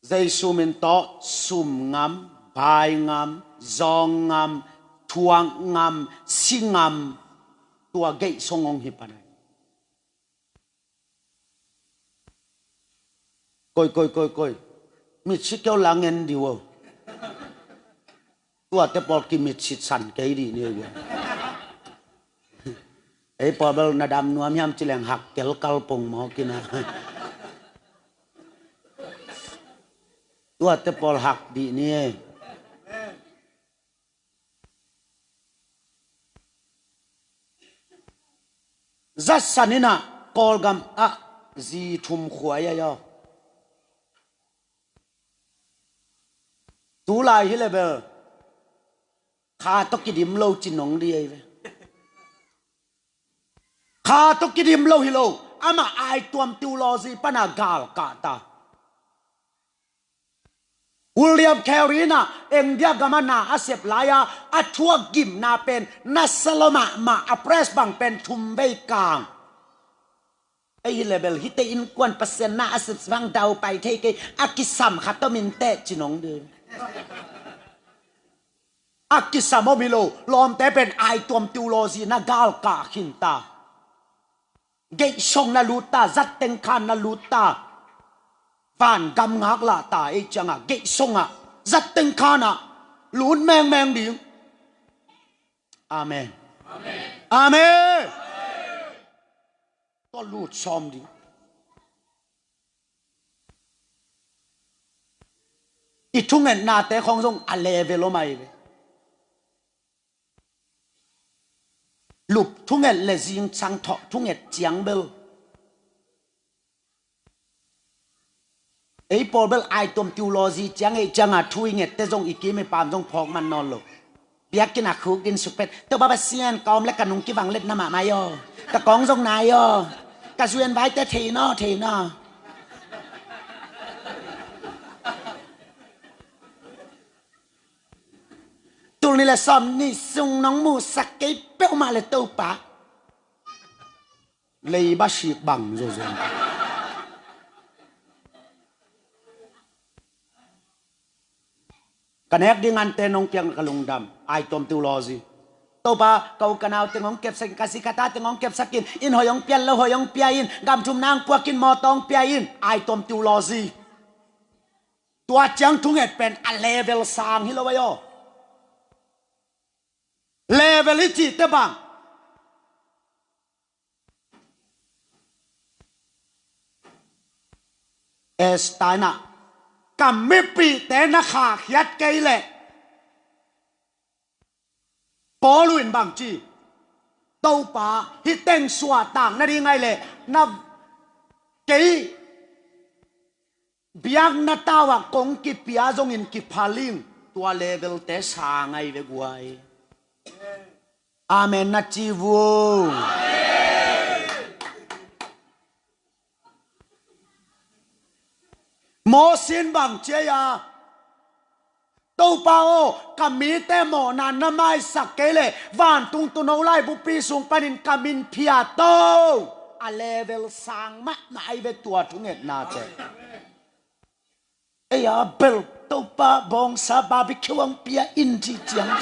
Jesu min tawh sum ngam, bai ngam, zawng ngam, thuak ngam, si ngam, tua geihsong hong hi pan ai. Koi, koi, koi, koi. Mitsi keu la ngen dih uh. Tuate pawl kimitsi san kei dih ni uh. Ei pawl bel na dam nuam hiam ci leng hak kel kalpong mawk in a. Tuate pawl hak dih ni. Zatsan in ah Kawlgam ah zi thum khua ahi aw. Tulai hi le bel kha tawh kidim lo ci nong dih ahi ve. Kha tawh kidim lo hi lo. Amah aituam theology pana gal kah ta. William Carey in ah India gam ah na a sep lai-a a thuak gimna pen nasa lo mahmah, a press bang pen thum vei kang. Ei hi le bel hihte innkuan Pasian na a sep bang dau pai thei kei, a kisam khat om inteh ci nong dih. A kisam om hi lo. Lawmte pen aituam theology na gal kah khin ta. Geihsong na lut ta, zatteng khan na lut ta. Van gam ngak lah ta, ei ciangah geihsong ah zatteng khan ah lut mengmeng ding. Amen. Amen. Tua lut sawm ding. I thungetnate khong zong a level om ahi ve. Lup thunget le zingsang thawh thunget ciang bel. Ei pawl bel aituam theology ciang ei cianga thu i ngette zong i kim i pam zong phawk man nawn lo. Biakinn ah khuk in sukpet, Topa Pasian ka om le ka nung kivanglet na mahmah aw. Ka kawng zong nai aw. Ka zuian vaite thei naw, thei naw. Tul nih le sawm nih sung nong musak kei peuhmah le Topa. Leiba sik bang zozo. Ka nek ding ante nong piak ka lungdam. Aituam theology. Topa, ka u ka nau teng hong kepsak in, ka zi ka ta teng hong kepsak in, inn hoi hong pia in, lo hoi hong pia in, gam thum nang puak in, mawtaw hong pia in. Aituam theology. Tua ciang thunget pen a level sang hi lo ahi aw. Level i cihte bang. Esther in ah, ka mipihte na khahkhiat kei leh, Paul in bang ci, Topa, hih teng suahtak nading ahih leh na kei biakna tau ah kong kipia zongin kiphal ing. Tua level te sang ahi ve guai. Amen na ci vua. Moses in bang ci a, Topa aw, ka mite mawhna na maisak kei leh vantung tuuno laibupi sung panin ka min phiat o. A level sang mahmah ahi ve tua thungetnate. Ei a bel Topa bawngsa barbecue ang pia in ci ciang.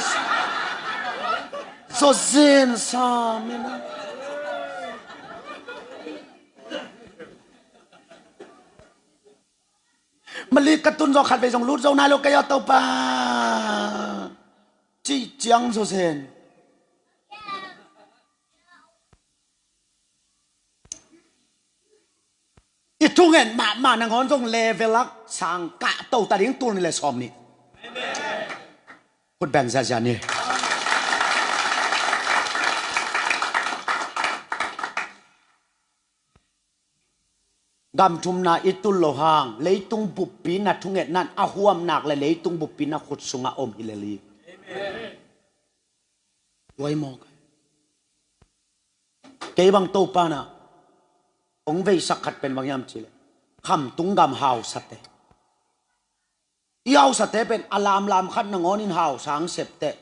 Zo zen sa mina. Mali ka tun zawh khat vei zong lut zo nai lo kei aw Topa. Cih ciang zawzen. I thunget mahmah nangawn zong level a sang kah to ta ding tul nih le sawm nih. Khut beng ziazia ni. Gam thumna i tul lo hang leitung buppi na thungetna in a huam nak le leitung buppi na khut sungah om hi lel hi. Tuai mawk. Kei bang Topa na hong veisak khat pen bang hiam cih leh khamtung gam hausate. I hausate pen a lamlam khat nangawn in hausa hong sep teh.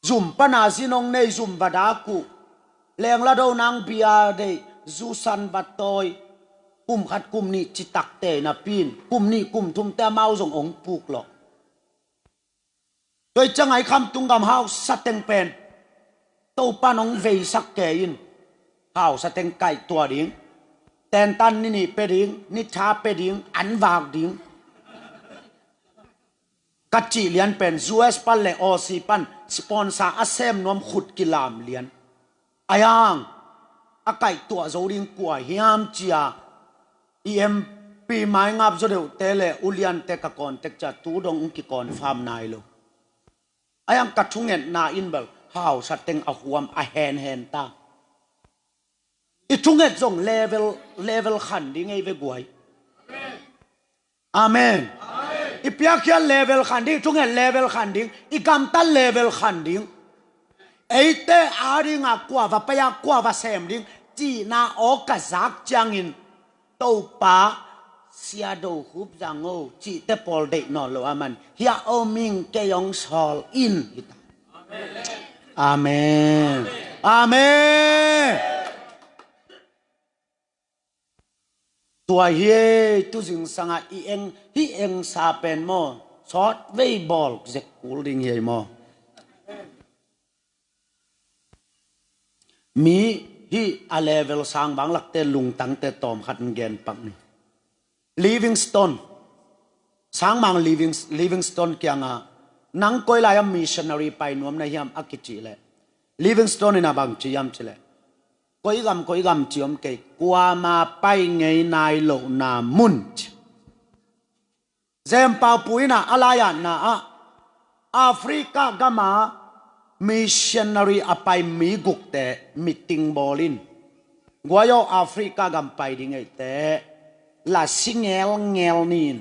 Zum pana zin hong nei, zum va dak uh. Lengla do nang bia deih, zu san va tawi. Kum khat kum nih citak tei napi in kum nih kum thumte amau zong hong puk lawh. Tua hi ciangah i khamtung gam hausa teng pen Topa in hong veisak kei in. Hausa teng kaihtuah ding, tentan ni nih pia ding, ni tha pia ding, an vak ding. Ka cih lian pen U S pan le Aussie pan sponsor a sem nuam khut kilam lian. Ahi hang a kaihtuah zo ding kua hiam cia i M P mai ngap zaw deuhte le uliante ka contact cia tu dong hong kiconfirm nai lo. Ahi hang ka thungetna in bel hausa teng a huam a henhen ta. I thunget zong level, level khan ding ei ve guai. Amen. I piakkhiat level khan ding, i thunget level khan ding, i gamtat level khan ding. Eite a dingah kua va pai a, kua va sem ding cihna aw ka zak ciangin Topa, Sia Do Khup zang o cihte pawl deih nawn lo a man hia o ming kei hong sawl in hi ta. Amen. Amen. Tua hi ei, tu zingsangah i eng, hih engsa pen maw sawt vei bawl zek kul ding hi ei maw? Mi hih a level sang vanglakte lungtangte tawm khat in gen pak ni. Livingstone, sangmang Living, Livingstone kiangah nang koi lai-ah missionary pai nuam na hiam a kicih leh Livingstone in a bang ci hiam cih leh koi gam koi gam ci om kei, kuama pai ngei nai lohna mun ci. Zempau pu in ah a lai-atna ah Africa gama missionary a pai mi gukte meeting bawl in, guai aw Africa gam pai ding eite la si ngelngel ni in,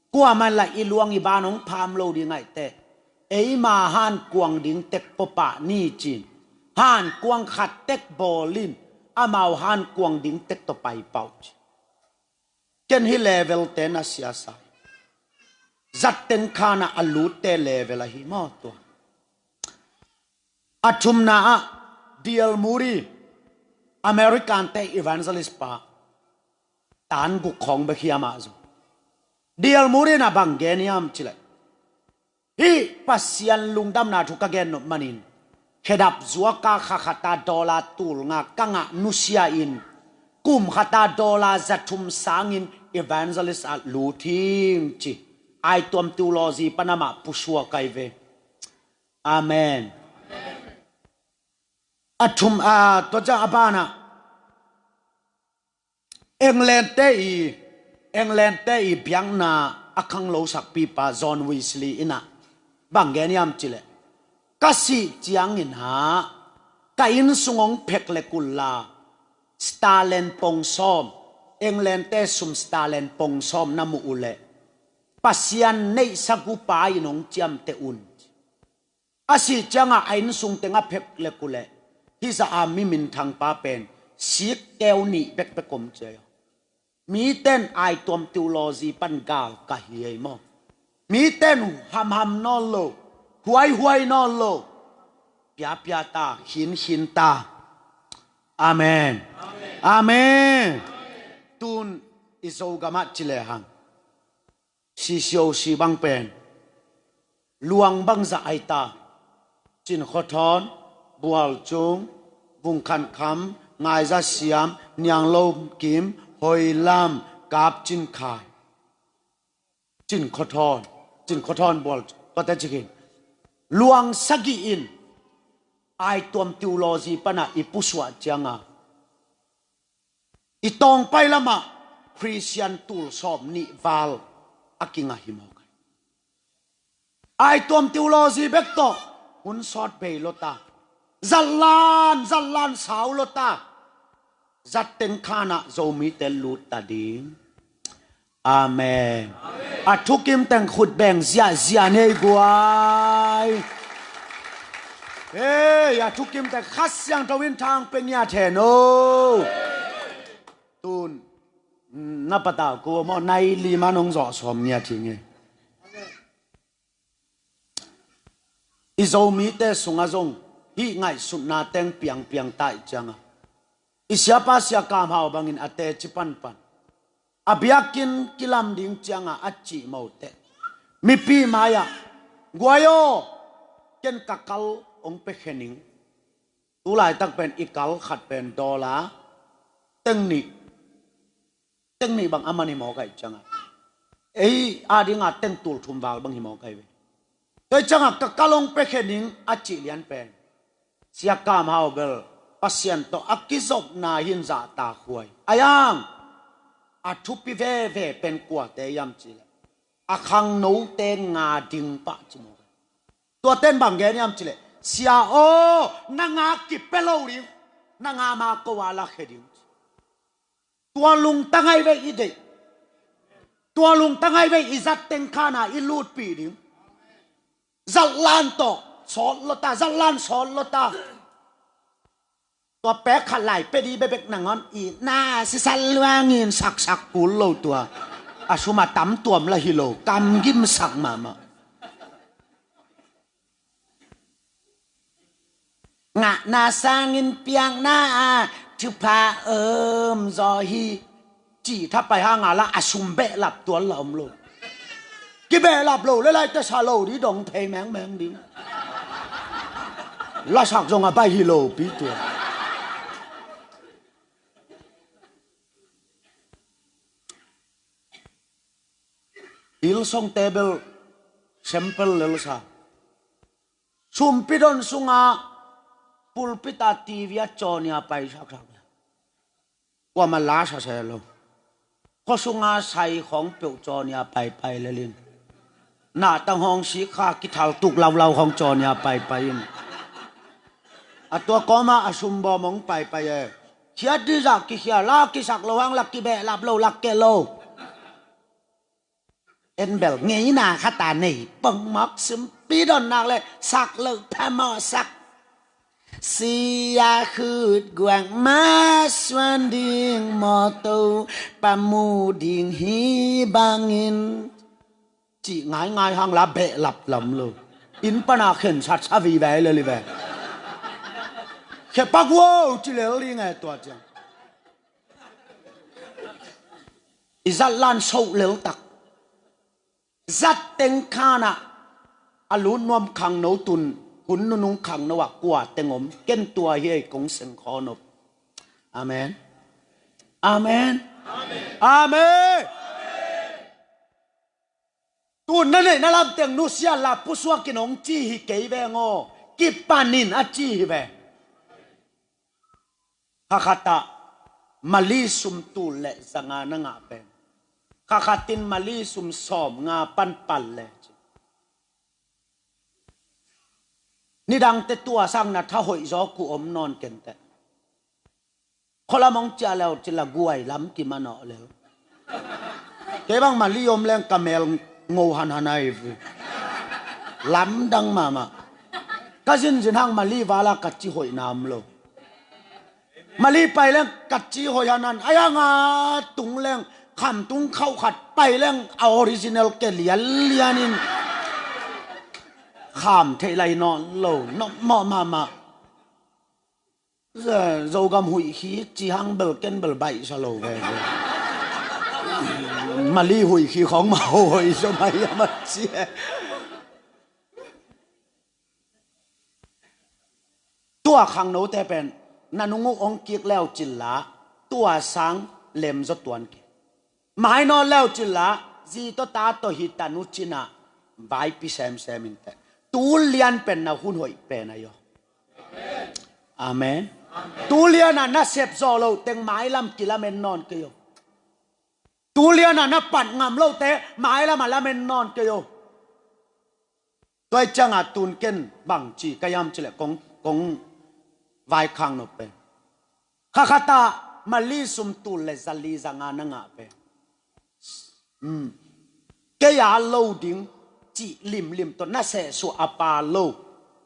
kuamah in la i luang i ban hong pham lo ding aihte eima hankuang ding tek pawpah ni ci-in hankuang khat tek bawl in amau hankuang ding tek tawh pai pah uh ci. Ken hih level te na siasa hi. Zatten khanah a lutte level ahi maw tua? A thumna ah D L Moody, American te evangelist pa, tan guk khawng bek hiam ah zong D L Moody in a bang gen hiam cih leh hih Pasian lungdamna thu ka gen nop manin khedap zuaka kha khata dollar tul nga ka ngah nusia in kum khata dollar za thum sangin evangelist ah lut hing ci. Aituam theology pan amah pusuak ahi ve. Amen. A thum a tua ciang a banah England te i, England te i biakna a khanglo sakpipa John Wesley in ah bang gen hiam cih leh ka sih ciangin ah ka inn sung hong phek lek unla sterling pong sawm, England te sum sterling pong sawm na muh uh leh Pasian neihsa gupa in hong ciamteh un. A sih ciangah a inn sung teng a phek lek uh leh hih zah a mi minthang pa pen sik keu nih bekbek om ci a. Mite in aituam theology pan gal ka hi ei maw? Mite in hamham nawn lo, huaihuai nawn lo, piapia ta, khinkhin ta. Amen. Amen. Tun I Zogam ah ci lehang, C C O C bang pen luang bangzah ai ta. Cin Khua Thawn, Bual Cung, Vung Khan Kham, Ngai Za Siam, Niang Lo Kim, Hoi Lam, Kap Cin Khai, Cin Khua Thawn, Cin Khua Thawn Bual Cung, tuate ci khin. Luang sagih in Aituam Theology pana i pusuah cianga i tawngpai lamah Khristian tul sawm nih val a kingah hi mawk. Aituam Theology bek tawh hun sawt bei lo ta. Zatlan, zatlan sau lo ta. Zat teng khanah Zomite lut ta ding. Amen. A thukim teng khut beng ziahziah nei guai. Hei, a thukim teng Kha Siangtho in thang pe ngiat hen o. Tun na patau ko maw, nai lima nong zawh sawm ngiat hi ngei. I Zomite sungah zong hih ngaihsutna teng piangpiang ta ih cianga, i siapa Sia Kam Hau bangin a teci panpan, a biakinn kilam ding cianga a cihmo teh mipi mai-ah, guai aw, ken ka kal hong pia khe ning. Tulaitak pen i kal khat pen dollar teng nih, teng nih bang a man hi mawk ahih cianga, ei adinga teng tul thum val bang hi mawk ahi ve. Tua ih cianga ka kal hong pia khe ning a cih lian pen Sia Kam Hau bel Pasian tawh a kizopna hin zahtak huai. Ayang a thupi veve pen kuate hiam cihleh, a khangnote nga ding pah ci mawk. Tuaten bang gen hiam cihleh, Sia aw, na nga kipia lo ding, na nga ma ko a la khe ding. Tua lungtang ahi ve i deih. Tua lungtang ahi ve i zat teng khana i lutpih ding. Zatlan tawh sawt lo ta, zatlan sawt lo ta. Tua pek khat lai pia ding bekbek nangawn i na sisan luangin saksak kul lo tua. A sum a tam tuam la hi lo, kam gimsak mahmah. Ngahna sangin piakna ah thupha om zaw hi. Cih thapai hanga la a sum behlap tuan la om lo. Kibehlap lo le laite sa lo ding, dong thei mengmeng ding. Lasak zong a baih hi lo pi tua. Hillsong table sample lelsa. Sumpi don sunga pulpit a T V a cawnia pai saksak. Kuama la sa se lo. Khua sunga sai khawng peuh cawnia paipai lelin, nahtang hawng sikha kithal tuk laulau khawng cawnia paipai in, a tua kawma a sumbawm hong paipai e. Khiat dizah kikhia la kisak lo hang la kibehlap lo la keh lo. En bel ngeina khata nei pong mawk sumpi don nak le sak lo phamawh sak. Sia khut guak ma suan ding mawtaw pamu ding hi bangin. Cih ngaingai hang la behlap lam lo. Inn pana khensat sa vive lel hi ve. Khepak uo ci lel ding e tua ciang. I zatlan soh leltak. Zat teng khanah a lut nuam khangno tun, hun nunung khangno ah kua teng om, ken tua hi ei kong seng khawnop. Amen. Amen. Amen. Tun na neihna lamteng nusia la pusuakin hong ci hi kei veng aw. Kipanin a ci hi ve. Kha khatah mali sum tul le zanga na ngah pen, kha khatin mali sum sawm nga panpal le ci. Nidangte tua sang na tha hoih zaw ku om nawn kenteh. Khualam hong ciah leu ci la guai lam kimanawh leu. Kei bang mali om leng ka mel ngo hanhan ahi vu. Lamdang mahmah. Ka zinzin hang mali vala ka ci hoihna om lo. Mali pai leng ka ci hoih hanhan. Ai hanga tung leng khamtung khauh khat pai leng a original ke lianlianin kham theih lai nawn lo. Nopmawh mahmah. Zogam huih hi ci hang bel ken bel baihsa lo veve. Mali huih khi khawng mah hoih zaw mah hiam a ci e. Tua khangnote pen na nung uh hong kik leu cin la, tua sang lem zaw tuan kei. Mainawt leu cin la, zi tawh ta tawh hi tan uh cin ah, vaipi semsem in teh. Tu lian pen na hun hoih pen ahi aw. Amen. Tu lian ah na sep zawh loh teng mailam kilamen nawn kei aw. Tu lian ah na pat ngam lohte mailam ah lamen nawn kei aw. Tua ahih ciangah tun ken bang ci ka hiam cih leh kong, kong vaikhak nop pen, kha khat ah Mali sum tul le zali zanga na ngah pen, um, kei a lo ding cih limlim tawh na sehsuah a pa lo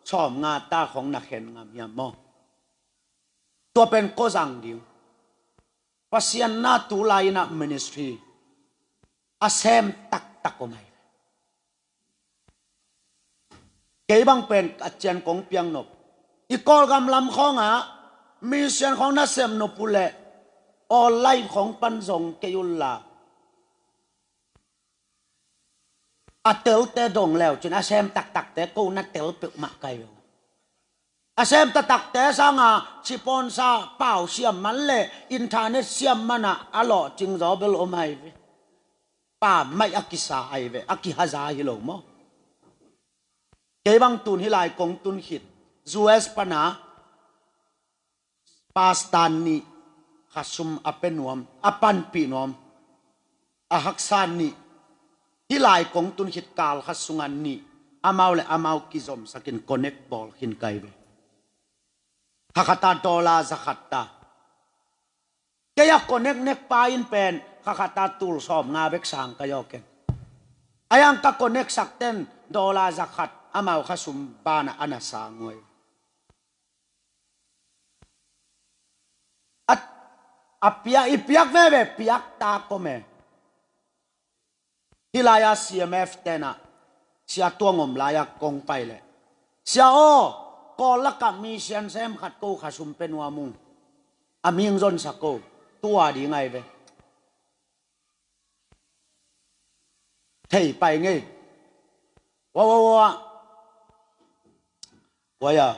sawmnga ta khong na khen ngam hiam maw? Tua pen kua zang ding? Pasian na tu lai-in ah ministry a sem taktak om ahi. Kei bang pen a cian kong piang nop. I Kawlgam lam khawngah mission khawng na sem nop uh leh online khawng pan zong kei unla, a telte dong leu cin a sem taktakte ko na tel peuhmah kai ve. A sem taktakte sanga sponsor pau siam man le internet siam man ah a lawhcing zaw bel om ahi ve. Pa maih a kisa ahi ve, a kihaza hi lo maw? Kei bang tun hih lai kong tun khit U S pana pastor nih khasum a pe nuam, a panpih nuam, a haksa nih, hih lai kong tun khit kal khat sungah nih, amau le amau kizomsakin connect bawl khin kai ve. Kha khat ah dollar za khat ta. Kei a connect nek pa in pen kha khat ah tul sawmnga bek sang kai aw ken. A yang ka connect sak ten dollar za khat amau khasum banah a na sang uh hi. A, a piak, i piak veve piak ta kome. Hih lai-a C M F tenah Sia Tuang om lai-a kong pai leh, Sia aw, Kawl lakah mission sem khat ko khasum pe nuam ung. A ming zonsak ko, tua ding ahi ve. Thei pai ngei. Wa, wa, wa. Wa ya.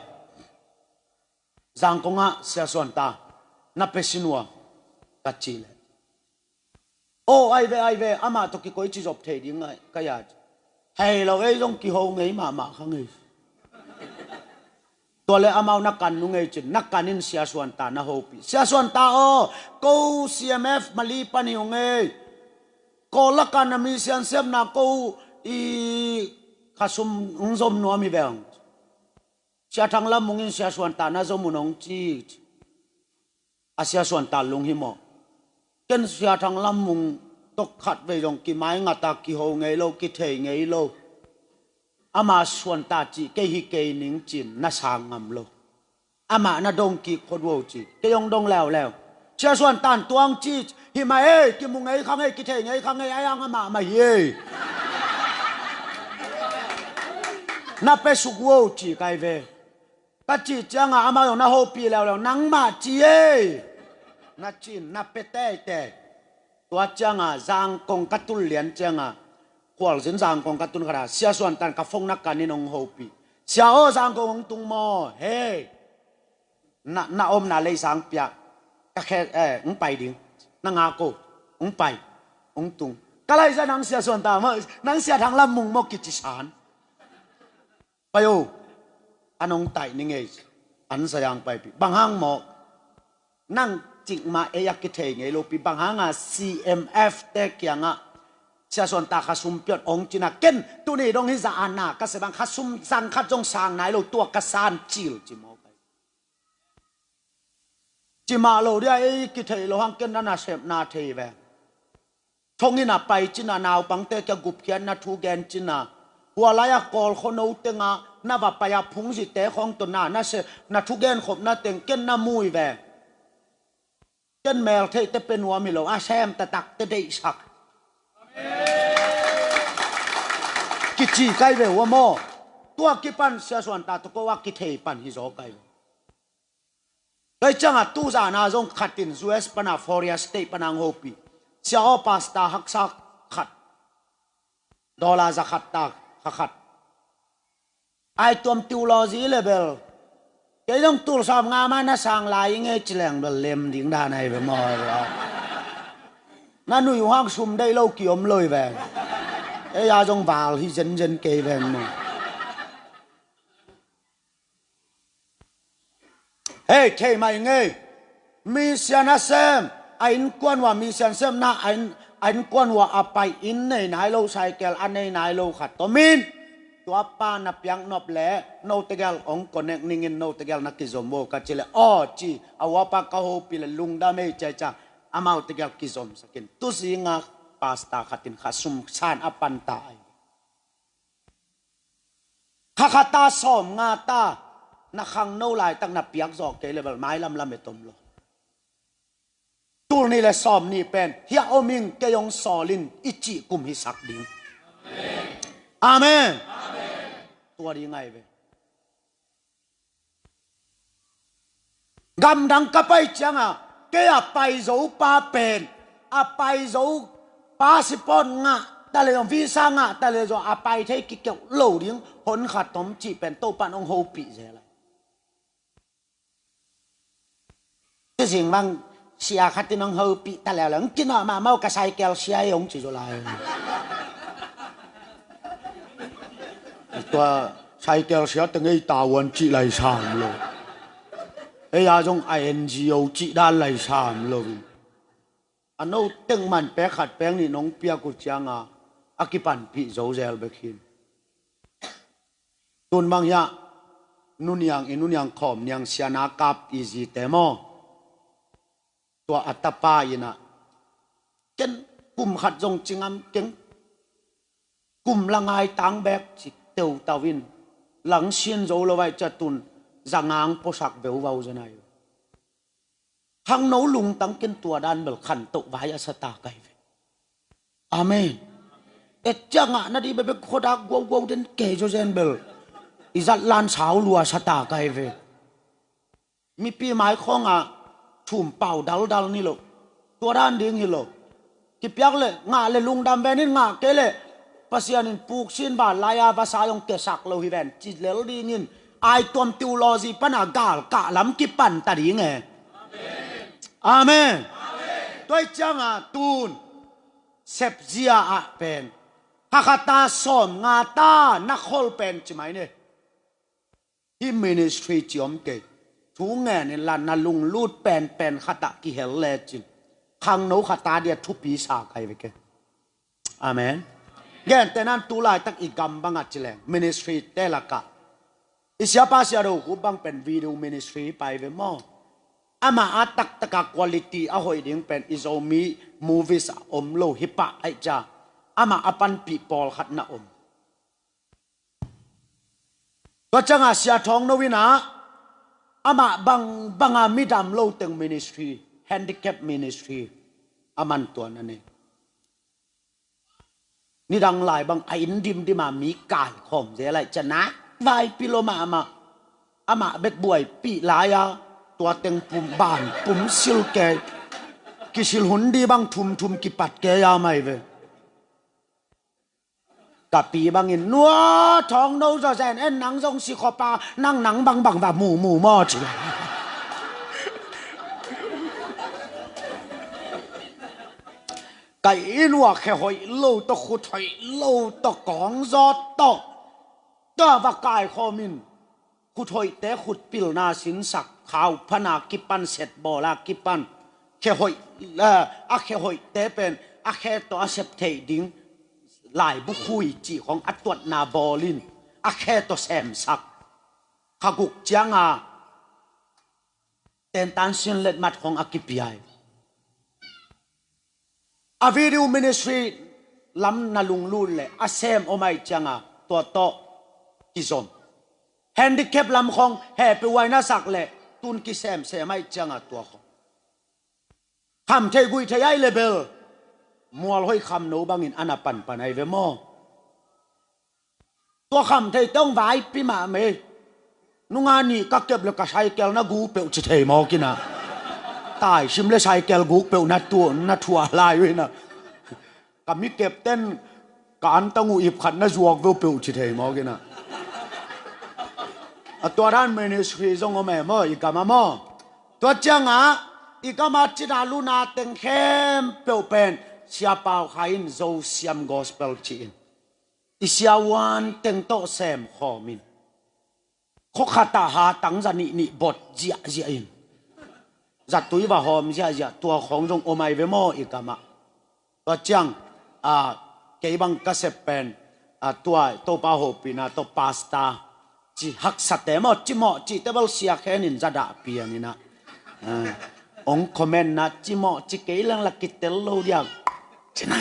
Zangkong ah Sia Suan ta na pe si nuam ka ci leh, aw, ai ve, ai ve, amah tawh kikoi ci zop thei ding ngai ka ya. Hei lo, ei zong kiho ngei mahmah kha ngei. Tua le amau na kan nu ngei cin, na kan in Sia Suan ta na hopih. Sia Suan ta aw, ko C M F Mali pan hi ung ei. Kawl lakah na mission sepna ko i khasum hong zom nuam hi veng. Sia Thang Lam Mung in Sia Suan ta na zom un hong ci. A Sia Suan ta lunghimawh. Ken Sia Thang Lam Mung tawh khat vei zong kimai ngat a, kiho ngei lo, kithei ngei lo. Ama Suan ta cih kei hi kei ning cin na sang ngam lo. Amah na dong kik phot uh ci, kei hong dong leuleu. Sia Suan tan tuang ci, hi mah ei, kimu ngei kha ngei, kithei ngei kha ngei, a yang amah mah hi ei. Na pe suk uh ci kai ve. Ka cih ciangah amah zong na hopih leuleu, nangmah ci ei. Na cin, na pe teitei. Tua ciangah Zangkong ka tun lian ciangah, khualzin Zangkong ka tun khatah Sia Suan tan ka phone na kan in hong hopih. Sia aw, Zangkong hong tung maw? Hei. Na, na omna leisang piak. Ka khe, eh, hong pai ding. Na ngak o, hong pai, hong tung. Ka laisa nang Sia Suan ta maw, nang Sia Thang Lam Mung maw kici san. Pai o, an hong taih ni ngei, an sayang paipih. Bang hang maw, nang cik mah ei a kithei ngei lopi, bang hanga C M F te kiangah Sia Suan ta khasum piat hong cina, ken tuni dong hi za ana ka se bang khasum zang khat zong sang nai lo, tua ka san cil ci maw kai. Ci mah lo dia ei kithei lo hang ken na nasepna thei ve. Thonginn a pai cina naupangte kia gupkhiatna thu gen cina. Hua lai-a Kawl khuano tenga na va pai-a phungzite khawng tawh na, na se, na thugen khopna teng ken na mui ve. Ken meltheihte pe nuam hi lo, a sem taktakte deihsak. Kici kai ve ua maw. Tua kipan Sia Suan ta tawh ko a kithei pan hi zaw kai ve. Tua hi ciangah tuzana zong khatin U S pana Florida State pana ang hopih. Sia aw, pastor haksa khat, dollar za khat ta, kha khat. Ai tuam theology level. Kei zong tul sawm nga mah na sang lai i ngei ci leng bel lem ding dan ai ve maw. Na nui uh hang sum deih lo ki om lo i veng. Ei a zong val hi zenzen kei veng maw. Hei, thei mai ngei. Misian a sem a innkuan uh a, misian semna a inn, a innkuan uh a pai inn nei nai lo, cycle a nei nai lo khat tomin, tua pa na piak nop le note gel ong connect ningin note gel na kizom vo ka ci le, aw ci a, uapa ka hopih le lungdam ei ci a, amaute gel kizom sakin. Tuzinga pastor khatin kha sum san a panta ai. Kha kha ta sawm nga ta, na khangno laitak na piak zawh kei le bel mailam lam e tom lo. Tul nih le sawm nih pen hia om ing, kei hong sawl in i cih kum hi sak ding. Amen. Tua ding ai ve. Gamdang ka pai cianga kei a pai zo pa pen, a pai zo passport ngah ta le zong, visa ngah ta le zong a pai thei kikeuh lo ding hon khat tom cih pen Topan hong hopih zel a. Tuzing bang sia khatin hong hopih ta leuleu, hong kinawh mahmah uh ka cycle sia hi hong ci zaw lai. Tua cycle sia teng ei tavuan cih lai sam lo. Ei a zong a N G O cih dan lai sam lo. A no teng man pek khat pek nih nong piak uh cianga a kipanpih zo zel bek hin. Tun bang hiah nuniang i nuniang khawm niang siana kap i zite maw? Tua a tapa inah ken kum khat zong cingam keng, kum la ngai tang bek ci teutau in, langsin zo lo vai ca tun zangang posak veuvau zenai. Khangno lungtang ken tua dan bel khantoh vai a sata kai ve. Amen. Et ciangah na di bebek khodak guauguau den kei zo zen bel i zat lan sau lua sata kai ve. Mipi mai khawngah thum pau daldal ni lo. Tua dan ding hi lo. Kipiak le ngah le lungdam venin, ngah kei le Pasian in puksin van lai-a vasa zong kesak lo hi ven ci lel dingin ai tuam theology pana galkah lam kipanta ding e. Amen. Tua ih cianga tun sepzia ah pen khakhata sawm nga ta na khol pen ci mai ni. Hih ministry ci om kei. Thu ngen in la na lunglut penpen khatah kihel lecin khangno khata dia thupi sa kai ve kei. Amen. Gentehnan tu laitak i gam bangah ci leng ministry te lakah i siapa siado khup bang pen video ministry pai ve maw? Amah a taktaka quality a hoih ding pen i Zomi movies a om lo hi pah aih cia amah a panpih pawlkhat na om. Tua cianga sia thawng no inah amah bangbanga midam lo teng ministry, handicap ministry a man tuan a nei. Nidang lai bang a inn dimdima mi kaikhawm zel aih ciana vaipi lo mahmah. Amah bek buaipih lai-a tua teng pum ban pum sil kei. Kisil hun di bang thumthum kipat kei a mai ve. Ka pi bangin nua thawng no zawzen en nang zong si khawpa nang nang bangbang va mumu maw ci. Ka inn ua khe hoih lo tawh khut hoih lo tawh kawng zawt tawh tua va kaikhawmin khut hoihte khut pilna sinsak, khauphana kipan setbawla kipan khe hoih, eh, a khe hoihte pen a khe tawh a sep theih ding laibu khui cih khawng a tuatna bawlin a khe tawh semsak. Kha guk cianga tentan sin letmat khawng a kipiai. A video ministry lam na lunglut le a sem om aih cianga tua tawh kizom. Handicap lam khawng hehpeuh huai na sak le tun kisemsem aih cianga tua khawng kham thei guih thei aih le bel mualhoih kham no bangin a na panpan aih ve maw? Tua kham thei tawng vaipi mahmah ei. Nunga nih ka kep le ka saikel na gu peuh ci thei mawk inah Taisim le saikel guk peuh na tuah, na thuah lai uh hi na. Ka mi kepten ka antang uh ip khat na zuak veu peuh ci thei mawk hi na. A tua dan ministry zong om e maw, i gam ah maw? Tua ciangah i gam ah cina luna teng khempeuh pen Sia Pau Khai in Zosiam Gospel ci-in i sia uan teng tawh sem khawm in, khua khat ah ha tang za nih nih bot ziahziah in, zatui va hawm ziahziah, tua khawng zong om ai ve maw i gam ah? Tua ciang, a, kei bang ka sep pen, a, tua Topa hopihna tawh pastor ci haksate maw, cimawh cihte bel Sia Khen in za dah pian in ah, a, ong comment na, cimawh ci kei leng la kitel lo diak. Ci na.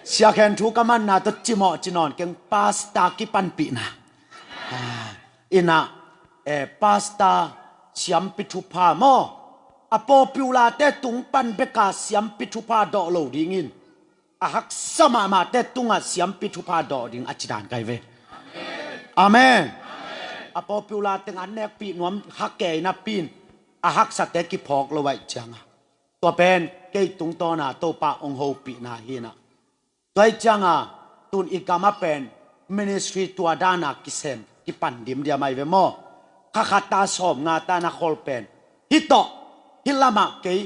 Sia Khen thu ka manna tawh cimawh ci nawn keng, pastor kipanpihna. A, in ah, eh, pastor siampi thupha maw, a popular-te tung pan beka siampi thupha dawh lo dingin, a haksa mahmahte tungah siampi thupha dawh ding a ci dan kai ve. Amen. A popular teng an nekpih nuam, ha kei napi in a haksate kiphawk lo aih cianga, tua pen kei tungtawna Topa ong hopihna hi na. Tua aih cianga tun i gam ah pen ministry tua dana kisem kipan dimdiam ai ve maw? Kha khat ah sawm nga ta na khol pen, hih tawh, hih lamah kei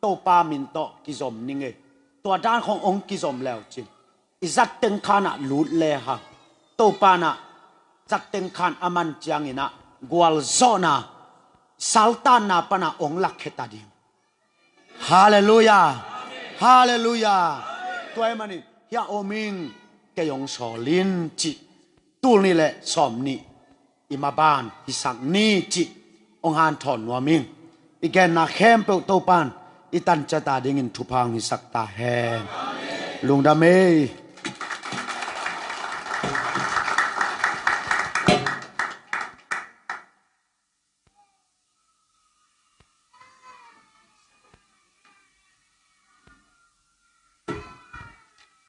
Topa min tawh kizom ning ei, tua dan khong ong kizom leu cin, i zat teng khan ah lut le hang, Topa in ah zat teng khan a man ciangin ah gualzawhna, saltanna pan ah ong lakkhia ta ding. Halleluiah. Halleluiah. Tua ahih manin hih a om ing, kei ong sawl in cih, tul nih le sawm nih i maban hisak ni cih ong hanthawn nuam ing. I genna khempeuh Topa in i tan ciat a dingin thupha ong hisak ta hen. Lungdam ei.